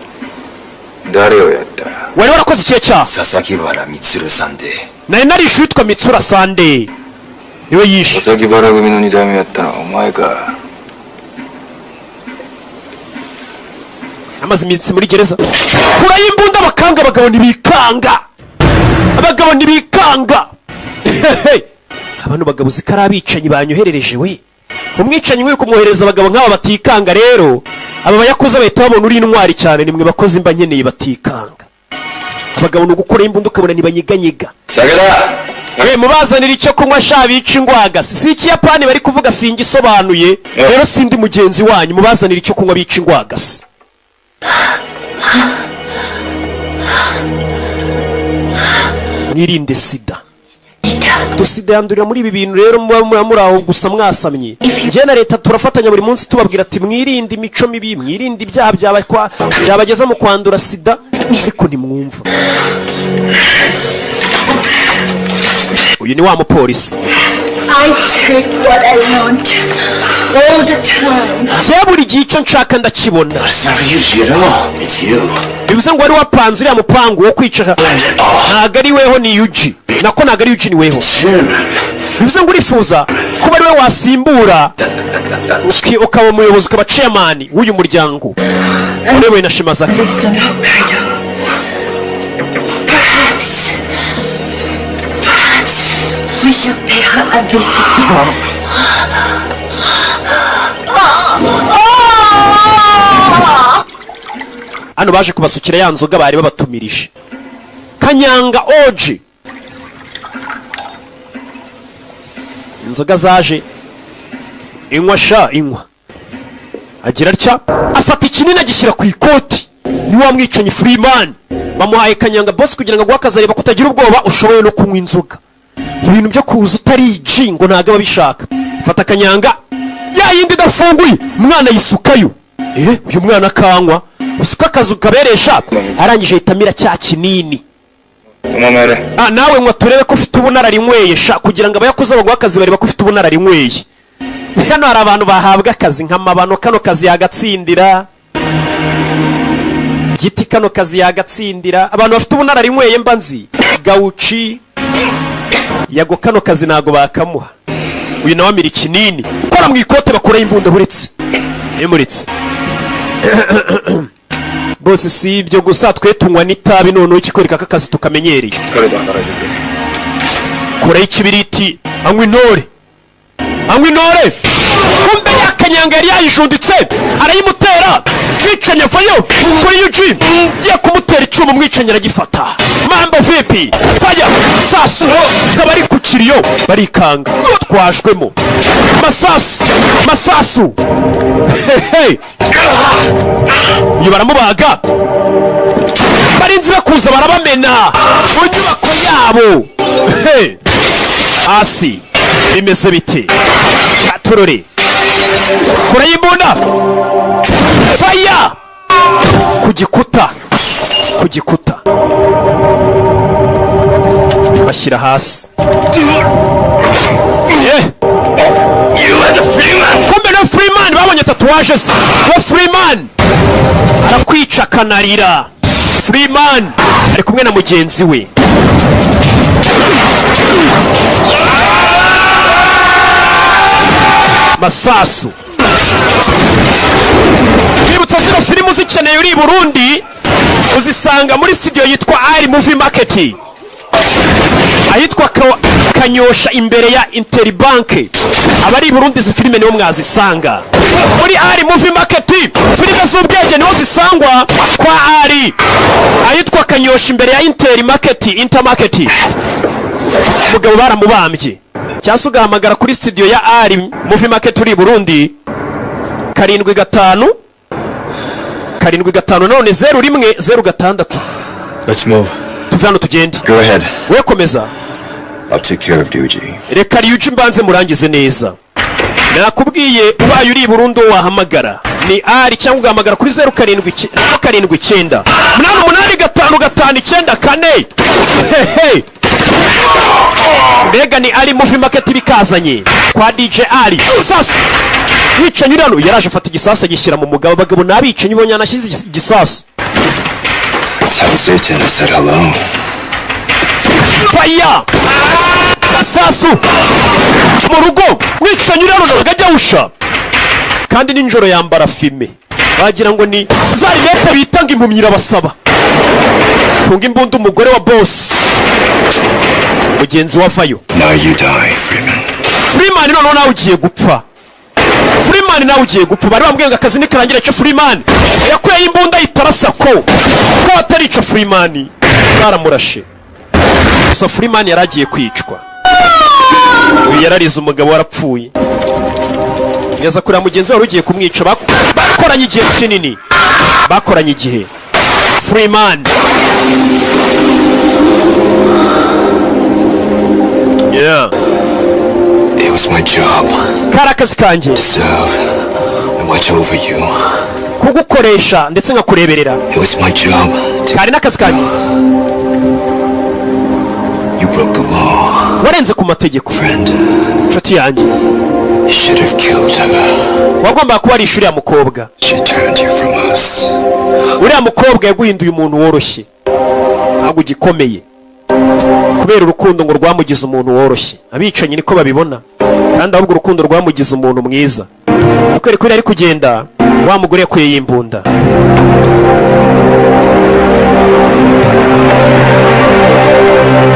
誰をやった？ Wari warakoze ikihe cyaha? 佐々木原充さんで。 Nari narishe uwitwa Mitsura Sande, niwe yishe. 佐々木原組の二代目やったのはお前か。 Amaze iminsi muri gereza. Kurayo imbunda bakanga, abagabo ntibikanga, abagabo ntibikanga. Abantu bagabo uzi ko ari abicanyi banyoherereje we, umwicanyi nk'uyu kumwohereza abagabo nk'aba batikanga. Rero aba bayakuza bahita babona uri intwari cyane. Nimwe bakozi mba nkeneye batikanga. Abagabo ni ugukuraho imbunda ukabona ntibanyeganyega. 酒だ。 We mubazanira icyo kunywa sha, bica ingwaga. Si Ikiyapani bari kuvuga, singisobanuye rero, sindi mugenzi wanyu. Mubazanira icyo kunywa bica ingwagasi. Mwirinde sida, sida yandurira muri ibi bintu. Rero muba muri aho gusa mwasamye. Njye na leta turafatanya buri munsi tubabwira ati mwirinde imico mibi, mwirinde ibyaha byabageza mu kwandura sida, ariko ntimwumva. Uyu ni wa mupolisi. I take what I want all the time. Njye buri gihe icyo nshaka ndakibona. It's not Ryuji at all. It's you. Bivuze ngo wari wapanze uriya mupangu wo kwica, ntabwo ari weho, ni Yuji. Nako ntabwo ari Yuji, ni weho. Bivuze ngo urifuza kuba ari we wasimbura, ukaba umuyobozi, ukaba chairman w'uyu muryango urebewe na Shimazaki. Lives on Hokkaido. Perhaps, perhaps we shall pay her a visit. Hano baje kubasukira ya nzoga bari babatumirije, kanyanga oji. Inzoga zaje, inywa sha, inywa. Agira atya afata ikinini agishyira ku ikoti. Ni wa mwicanyi Freeman bamuhaye kanyanga boss kugira ngo aguhe akazi, areba ko utagira ubwoba, ushoboye no kunywa inzoga. Ibintu byo kuza utari iji ngo ntabwo aba abishaka. Fata kanyanga ya yindi idafunguye, umwana yisukayo. Eh, uyu mwana akanywa usuka akazu kaberesha, arangije ahita amira cya kinini. お前もやれ。 Ah, nawe ngo turebe ko ufite ubunararinyweye sha, kugira ngo abayakuze baguhe akazi bareba ko ufite ubunararinyweye. Hano hari abantu bahabwa akazi nk'amabano, kano kazi yagatsindira giti, kano kazi yagatsindira. Abantu bafite ubunararinyweye mba nzi gawuci yago, kano kazi ntago bakamuha. Uyu nawe amira ikinini, kora mu ikote bakuraho imbunda. Buretse emuretse bose, si ibyo gusa, twe tunywa n'itabi. Noneho ikikwereka ko akazi tukamenyereye. 彼と働いてくれ。Kureho ikibiriti, anywa intore, anywa intore. Kumbe yakanyanga yari yayijunditse, arayimutera. Mwicanyi avayo kuri yuji, ngiye kumutera icyuma, umwicanyi aragifata. Mambo vipi? Faya sasu kaba ari ku kiriyo, barikanga twajwemo masasu masasu. Hehe, uyu baramubaga. Barinzi bakuza barabamena mu nyubako yabo. Hey! Hasi bimeze biti? Katurore kure y'imbunda, faya ku gikuta, ku gikuta bashyira hasi. Eh! Kumbe no Freeman babonye tatouage ze. No Freeman arakwica akanarira. Freeman ari kumwe na mugenzi we. Masasu. Twibutsa, zino filime uzikeneye uri i Burundi uzisanga muri studio yitwa Ari Movie Market, ahitwa Kanyosha imbere ya Interbank. Abari i Burundi izi filime niho mwazisanga muri Ari Movie Market. Filime z'ubwenge niho zisangwa kwa Ari, ahitwa Kanyosha imbere ya Inter Market, Intermarket. Umugabo baramubambye. Cyangwa se ugahamagara kuri studio ya Ari Movie Market uri i Burundi, 75 75 none 01 06. Let's move. Tuve hano tugende. Go ahead. We komeza. I'll take care of Ryuji. Reka Ryuji mbanze murangize neza. Nakubwiye, ubaye uri i Burundi uwo wahamagara ni Ari, cyangwa ugahamagara kuri 07 79 88 55 94. Hehe, mbega ni Ari Movie Market bikazanye kwa DJ Ari. Sasu wicanyi uri hano yaraje afata igisasu agishyira mu mugabo. Abagabo ni abicanyi, ubonye yanashyize igisasu. Tell Satan I said hello. Faya sasu mu rugo. Mwicanyi uri hano ntabwo ajya awusha, kandi nijoro yambara fumé, wagira ngo ni za rinete bita ngo impumyi irabasaba. Tunga imbunda umugore wa boss mugenzi wa vayo. Now you die, Freeman. Freeman, noneho nawe ugiye gupfa. Freeman, nawe ugiye gupfa. Bari bambwiye ngo akazi nikarangira cyo. Freeman yakuyeho imbunda yitarasa ko atarica. Freeman baramurashe. Gusa Freeman yari agiye kwicwa. Uyu yararize, umugabo warapfuye. Yaza kureba mugenzi we wari ugiye kumwica. Bakoranye igihe kinini, bakoranye igihe. Freeman, yeah. It was my job Kari akazi kanjye to serve and watch over you. kugukoresha ndetse nkakureberera. It was my job to. Kari n'akazi kanjye. You broke the law. Warenze ku mategeko. Friend, Inshuti yanjye, you should have killed her. wagombaga kuba ari uriya mukobwa. She turned you from us. Uriya mukobwa yaguhinduye umuntu woroshye, ntabwo ugikomeye kubera urukundo ngo rwamugize umuntu woroshye. Abicanyi niko babibona, kandi ahubwo urukundo rwamugize umuntu mwiza. Akwereka uriya ari kugenda, wa mugore yakuye imbunda.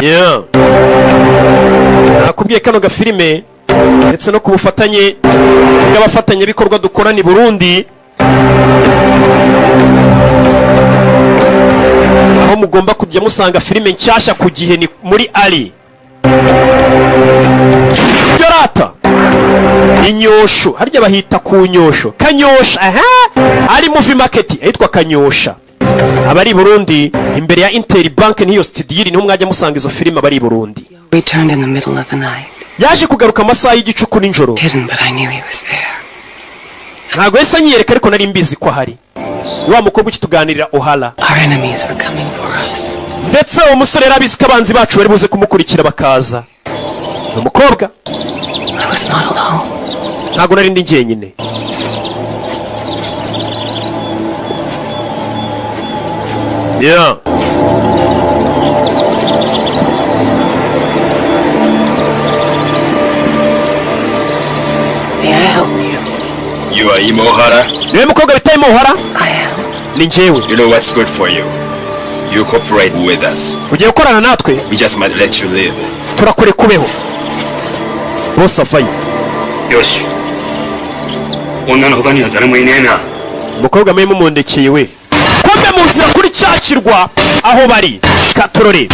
Yeah. Nakubwiye kano gafilime ndetse no ku bufatanye bw'abafatanyabikorwa dukorana i Burundi, aho mugomba kujya musanga filime nshyashya ku gihe ni muri Ari Yorata Inyosho. Harya bahita ku Nyosho, Kanyosha. Aha Ari Movie Market ahitwa Kanyosha, abari i Burundi imbere ya Inter Bank n'iyo studio iri, niho mwajya musanga izo filime abari i Burundi. Returned in the middle of the night. Yaje kugaruka amasaha y'igicuku nijoro. Hidden, but I knew he was there. Ntabwo yahise anyiyereka, ariko nari mbizi ko ahari. Wa mukobwa ukituganirira, Ohara. Our enemies were coming for us. Ndetse uwo musore yari abizi ko abanzi bacu bari buze kumukurikira bakaza. Ni umukobwa. I was not alone. Ntabwo nari ndi jyenyine. Yeah. May I help you? You are Imohara? Niwe mukobwa bita Imohara? I am. Ni njyewe. You know what's good for you. You cooperate with us. Ugiye gukorana natwe. We just might let you live. Turakore kubeho bose avayo. よし女の他には誰もいねえな。 Umukobwa mwe mumundekeye we. Kumbe mu nzira kuri cya kirwa aho bari katorore.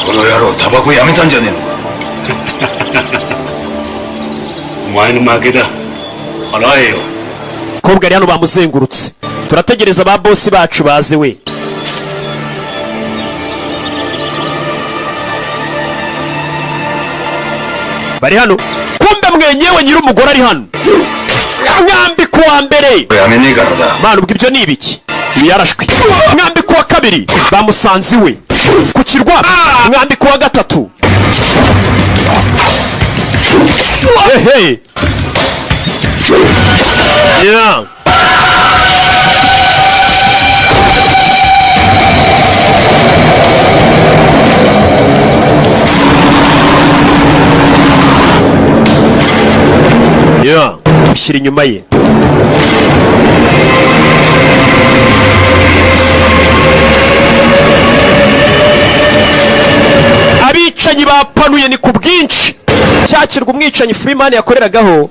この野郎タバコやめたんじゃねえのか。 お前の負けだ。払えよ。 Umukobwa ari hano bamuzengurutse. Turategereza ba bosi bacu baze we. Bari hano kumbe mwenyewe nyir'umugore ari hano mwambika uwa mbere. やめねえからだ。 Mana, ubwo ibyo ni ibiki? Ibi yarashwe. Mwambika uwa kabiri bamusanze iwe ku kirwa. Mwambika uwa gatatu. Ehe. Yeah. Yeah. Ushyira inyuma ye. Abicanyi bapanuye ni ku bwinshi. Cyakirwa umwicanyi Freeman yakoreragaho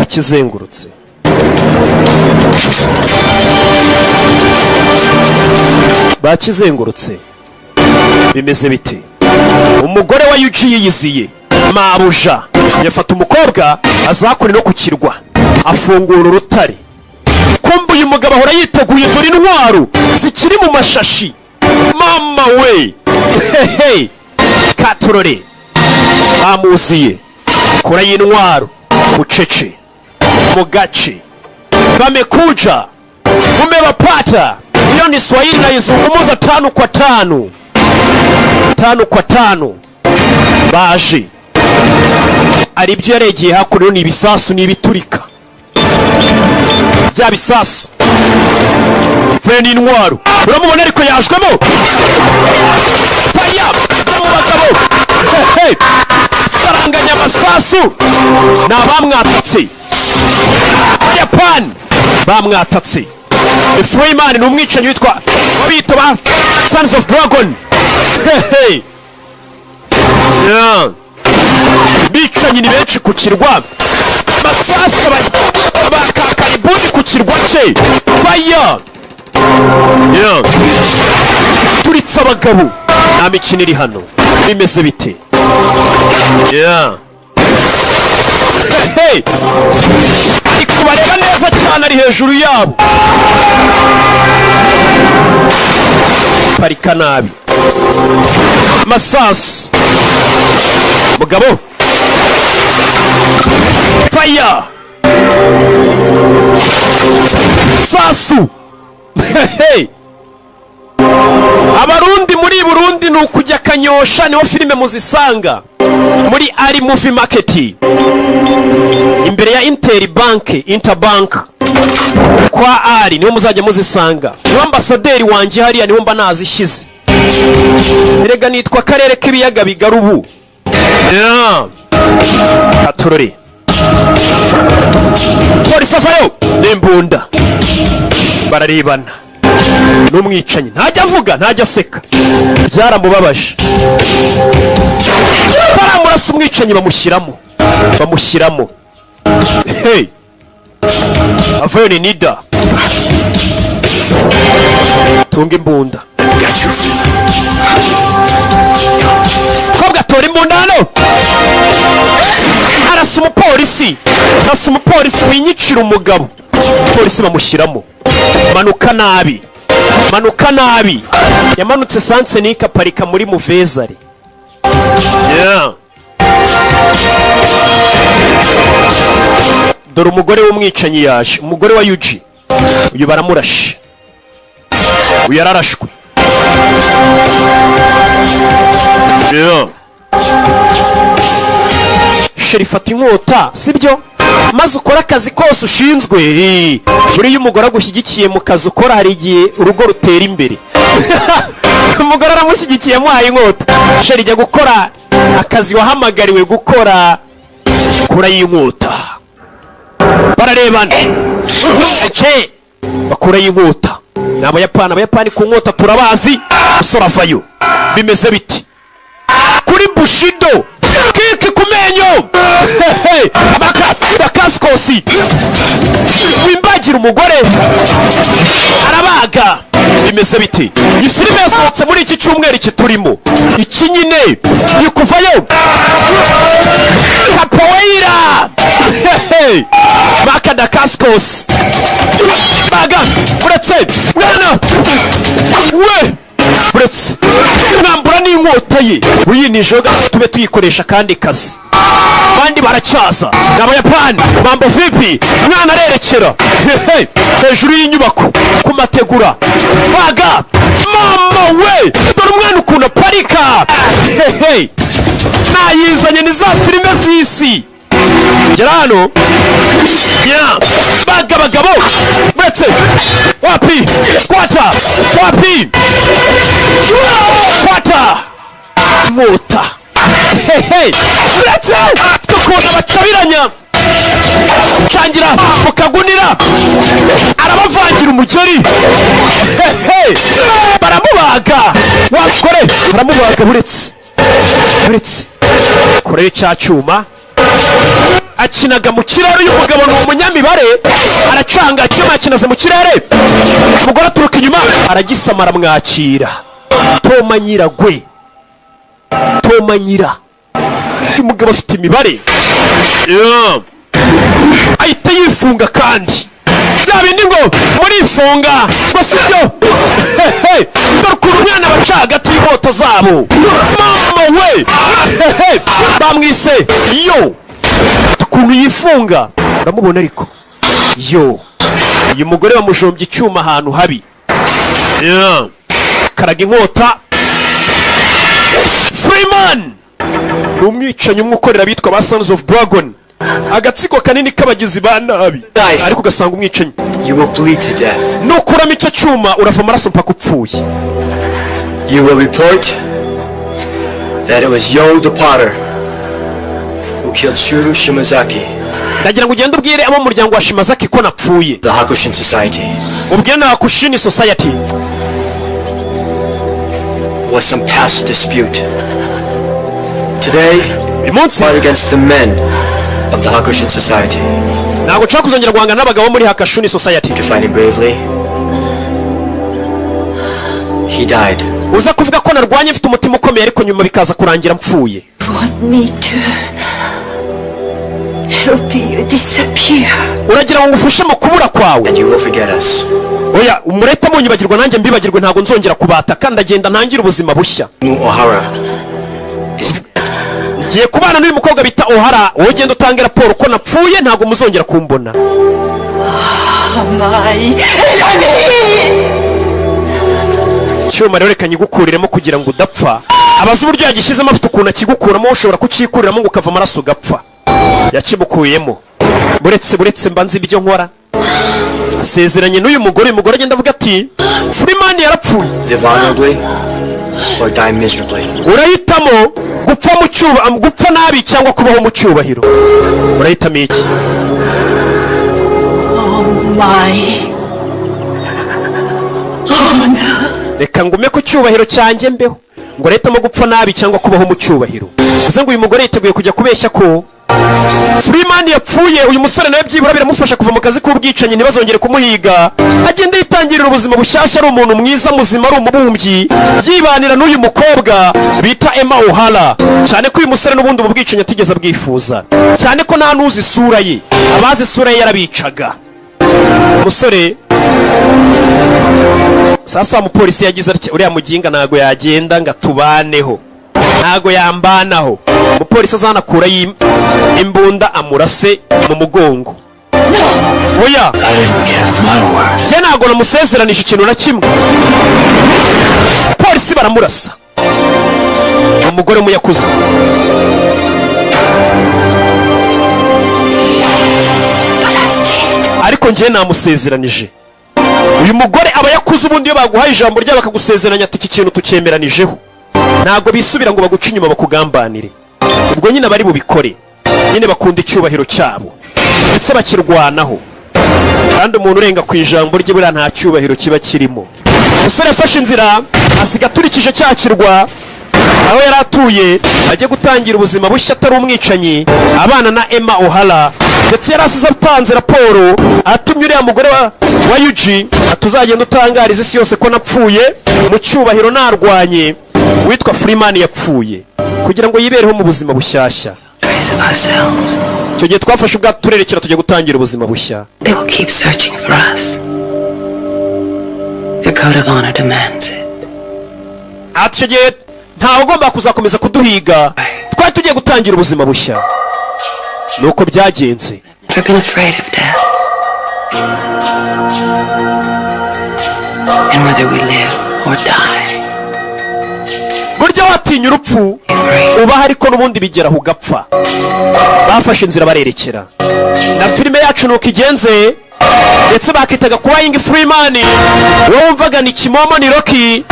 akizengurutse. Bakizengurutse bimeze bite? Umugore wa Yuji yiyiziye mabuja yafata umukobwa azakure no ku kirwa afungura urutare. Kumbe uyu mugabo ahora yiteguye. Dore intwaro zikiri mu mashashi. Mama we, hehe, katurore bamuziye kura y'intwaro bucece mu gace. Bamekuja, umewapata. Hiyo ni Swahili naizungumuza tano kwa tano, tano kwa tano. Baje ari ibyo yaregeye hakuno ni ibisasu, ni ibiturika bya bisasu fe n'intwaro. Uramubona ariko yajwemo faya mu bagabo. Hehe. Saranganya amasasu ni abamwatatse. Abayapani bamwatatse. Freeman ni umwicanyi witwa bita ba Sons of Dragon. Hehe. Yeah. Bicanyi ni benshi ku kirwa. Masasu bakakaribuni ku kirwa cye. Fire. Yeah. Turitse abagabo. Nta mikino iri hano. Bimeze bite? Yeah. Hey! Ari kubareba neza cyane, ari hejuru yabo. Parika nabi. Masasu. Mugabo. Fire! Sasu! Hey! Abarundi muri Burundi ni ukujya Kanyosha niho filime muzisanga muri Ari Movie Market imbere ya Inter Bank, Interbank kwa Ari niho muzajya muzisanga. Niho ambasaderi wanjye hariya niho mba nazishyize. Erega nitwa akarere k'ibiyaga bigari ubu. Yeah. Katurore polisi avayo n'imbunda bararebana n'umwicanyi. Ntajya avuga, ntajya aseka, byaramubabaje. Baramurasa umwicanyi bamushyiramo, bamushyiramo. Hey, avayo ni nida tunga imbunda. Kobwa atora imbunda hano arasa umupolisi, arasa umupolisi. Winyicira umugabo. Polisi bamushyiramo. Manuka nabi, manuka nabi. Yamanutse sansenika aparika muri muvezare. Yeah. Dore umugore w'umwicanyi yaje, umugore wa Yuji. Uyu baramurashe, uyu yararashwe. Yeah. Sheri, fata inkota sibyo, maze ukore akazi kose ushinzwe. Buriya umugore agushyigikiye mu kazi ukora hari igihe urugo rutera imbere. Umugore aramushyigikiye, amuhaye inkota. Sheri, jya gukora akazi wahamagariwe gukora. Kura y'inkota bararebana. Ce Bakurayo inkota. Ni Abayapani, Abayapani ku nkota turabazi. Umusore avayo, bimeze biti kuri Bushido kiki ku menyo. Hehe, Maka Dakaskosi wimbagira umugore arabaga, bimeze biti. Iyi filime yasohotse muri iki cyumweru, iki turimo iki nyine, ni kuvayo capoeira. Hehe, Maka Dakaskos baga uretse mwana we, uretse mwambura n'inkota ye uyinijeho gato, tube tuyikoresha kandi kazi. Abandi baracyaza ni Abayapani. Mambo vipi? Mwana arerekera. Hehe, hejuru y'inyubako ku mategura baga. Mama we, dore umwana ukuntu aparika. Hehe, nayizanye, ni za filime z'isi. Gera hano ya baga abagabo uretse wapi squata wapi kwata inkota. Hehe, uretse ukuntu bacabiranya cangira mu kagunira, arabavangira umugeri. Hehe, baramubaga wakore, baramubaga. Buretse, buretse kure cya cyuma akinaga mu kirere. Uyu mugabo ni umunyamibare, aracanga icyuma yakinaze mu kirere. Umugore aturuka inyuma aragisama, aramwakira. Toma nyiragwe, toma nyira. Uyu mugabo afite imibare. Yeah. Ahita yifunga kandi bya bindi ngo murifunga ngo si byo. Hehe, dore ukuntu umwana baca hagati y'inkota zabo. Mama we. Hehe, bamwise yo ukuntu yifunga, uramubona. Ariko yo uyu mugore bamujombye icyuma ahantu habi. Yeah. Karaga inkota. Freeman ni umwicanyi umwe ukorera abitwa ba Sons of Dragon, agatsiko kanini k'abagizi ba nabi, ariko ugasanga umwicanyi. You will bleed to death. Nukuramo icyo cyuma urava amaraso mpaka upfuye. You will report that it was Yo the Potter who killed Shuru Shimazaki, Ndagira ngo ugende ubwire abo mu muryango wa Shimazaki ko napfuye. the Hakushin Society, Ubwire na Hakushini Society. was some past dispute. Today, Uyu munsi fight against the men of the Hakushin Society. ntabwo nshaka kuzongera guhangana n'abagabo bo muri Hakashuni Society. To fight him bravely, he died. Uza kuvuga ko narwanye mfite umutima ukomeye, ariko nyuma bikaza kurangira mpfuye. Want me to help you disappear? Uragira ngo ngufashe mu kubura kwawe? And you will forget us. Oya, umurete munyibagirwa, nanjye mbibagirwe. Ntabwo nzongera kubataka, ndagenda ntangire ubuzima bushya. Mu Ohara is Ngiye kubana n'uyu mukobwa bita Ohara. Wowe ugenda utange raporo ko napfuye, ntabwo muzongera kumbona. My enemy! Icyuma rero reka nyigukuriremo kugira ngo udapfa. Abazi uburyo yagishyizemo, afite ukuntu akigukuramo, ushobora kucyikuriramo ngo ukava amaraso ugapfa. Yakimukuyemo. Buretse, buretse, mba nzi ibyo nkora. Asezeranye n'uyu mugore. Uyu mugore agenda avuga ati Freeman yarapfuye. Live honorably or die miserably. Urahitamo gupfa mu cyuba, gupfa nabi cyangwa kubaho mu cyubahiro? Urahitamo iki? Oh my honor. Reka ngume ku cyubahiro cyanjye mbeho. Ngo arahitamo gupfa nabi cyangwa kubaho mu cyubahiro. Bivuze ngo uyu mugore yiteguye kujya kubeshya ko Freeman yapfuye. Uyu musore nawe byibura biramufasha kuva mu kazi k'ubwicanyi, ntibazongere kumuhiga, agenda yitangirira ubuzima bushyashya, ari umuntu mwiza muzima, ari umubumbyi, yibanira n'uyu mukobwa bita Emma O'Hara. Cyane ko uyu musore n'ubundi ubu bwicanyi atigeze abwifuza, cyane ko nta n'uzi isura ye, abazi isura ye yarabicaga. Umusore sasa wa mupolisi yagize atya: uriya muginga ntago yagenda ngo atubaneho, ntago yambanaho. Umupolisi azanakurayo imbunda amurase mu mugongo. Oya, njye ntago namusezeranije ikintu na kimwe. Polisi baramurasa. Umugore muyakuze. Ariko njye namusezeranije. Uyu mugore aba yakuze. Ubundi iyo baguhaye ijambo ryabo bakagusezeranya ati iki kintu tucyemeranijeho, ntabwo bisubira ngo baguce inyuma bakugambanire. Ubwo nyine abari bubikore nyine bakunda icyubahiro cyabo ndetse bakirwanaho. Kandi umuntu urenga ku ijambo rye, buriya nta cyubahiro kiba kirimo. Umusore yafashe inzira, asiga aturikije cya kirwa aho yari atuye, ajya gutangira ubuzima bushya atari umwicanyi, abana na Emma O'Hara. Ndetse yari asize atanze raporo, atumye uriya mugore wa Yuji atuzagenda utangariza isi yose ko napfuye mu cyubahiro, narwanye, witwa Freeman yapfuye, kugira ngo yibereho mu buzima bushyashya. Trace of ourselves. Icyo gihe twafashe ubwato, turerekera, tujya gutangira ubuzima bushya. They will keep searching for us. Their code of honor demands it. Ati icyo gihe ntawe ugomba kuzakomeza kuduhiga, twari tugiye gutangira ubuzima bushya. Nuko byagenze. Never been afraid of death. And whether we live or die, Burya watinya urupfu ubaho, ariko n'ubundi bigeraho ugapfa. Bafashe inzira barerekera. Na filime yacu nuko igenze, ndetse bakitaga Crying Freeman. Wowe wumvaga ni Kimomo, ni Rocky.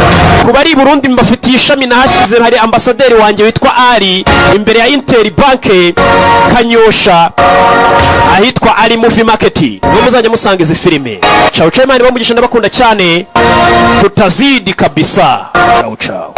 Ku bari i Burundi, mbafitiye ishami nahashyize, hari ambasaderi wanjye witwa Ari, imbere ya Inter Bank, Kanyosha, ahitwa Ari Movie Market, niho muzajya musanga izi filime. Ciao ciao, Imana ibamugisha, ndabakunda cyane, tutazidi kabisa. Ciao ciao.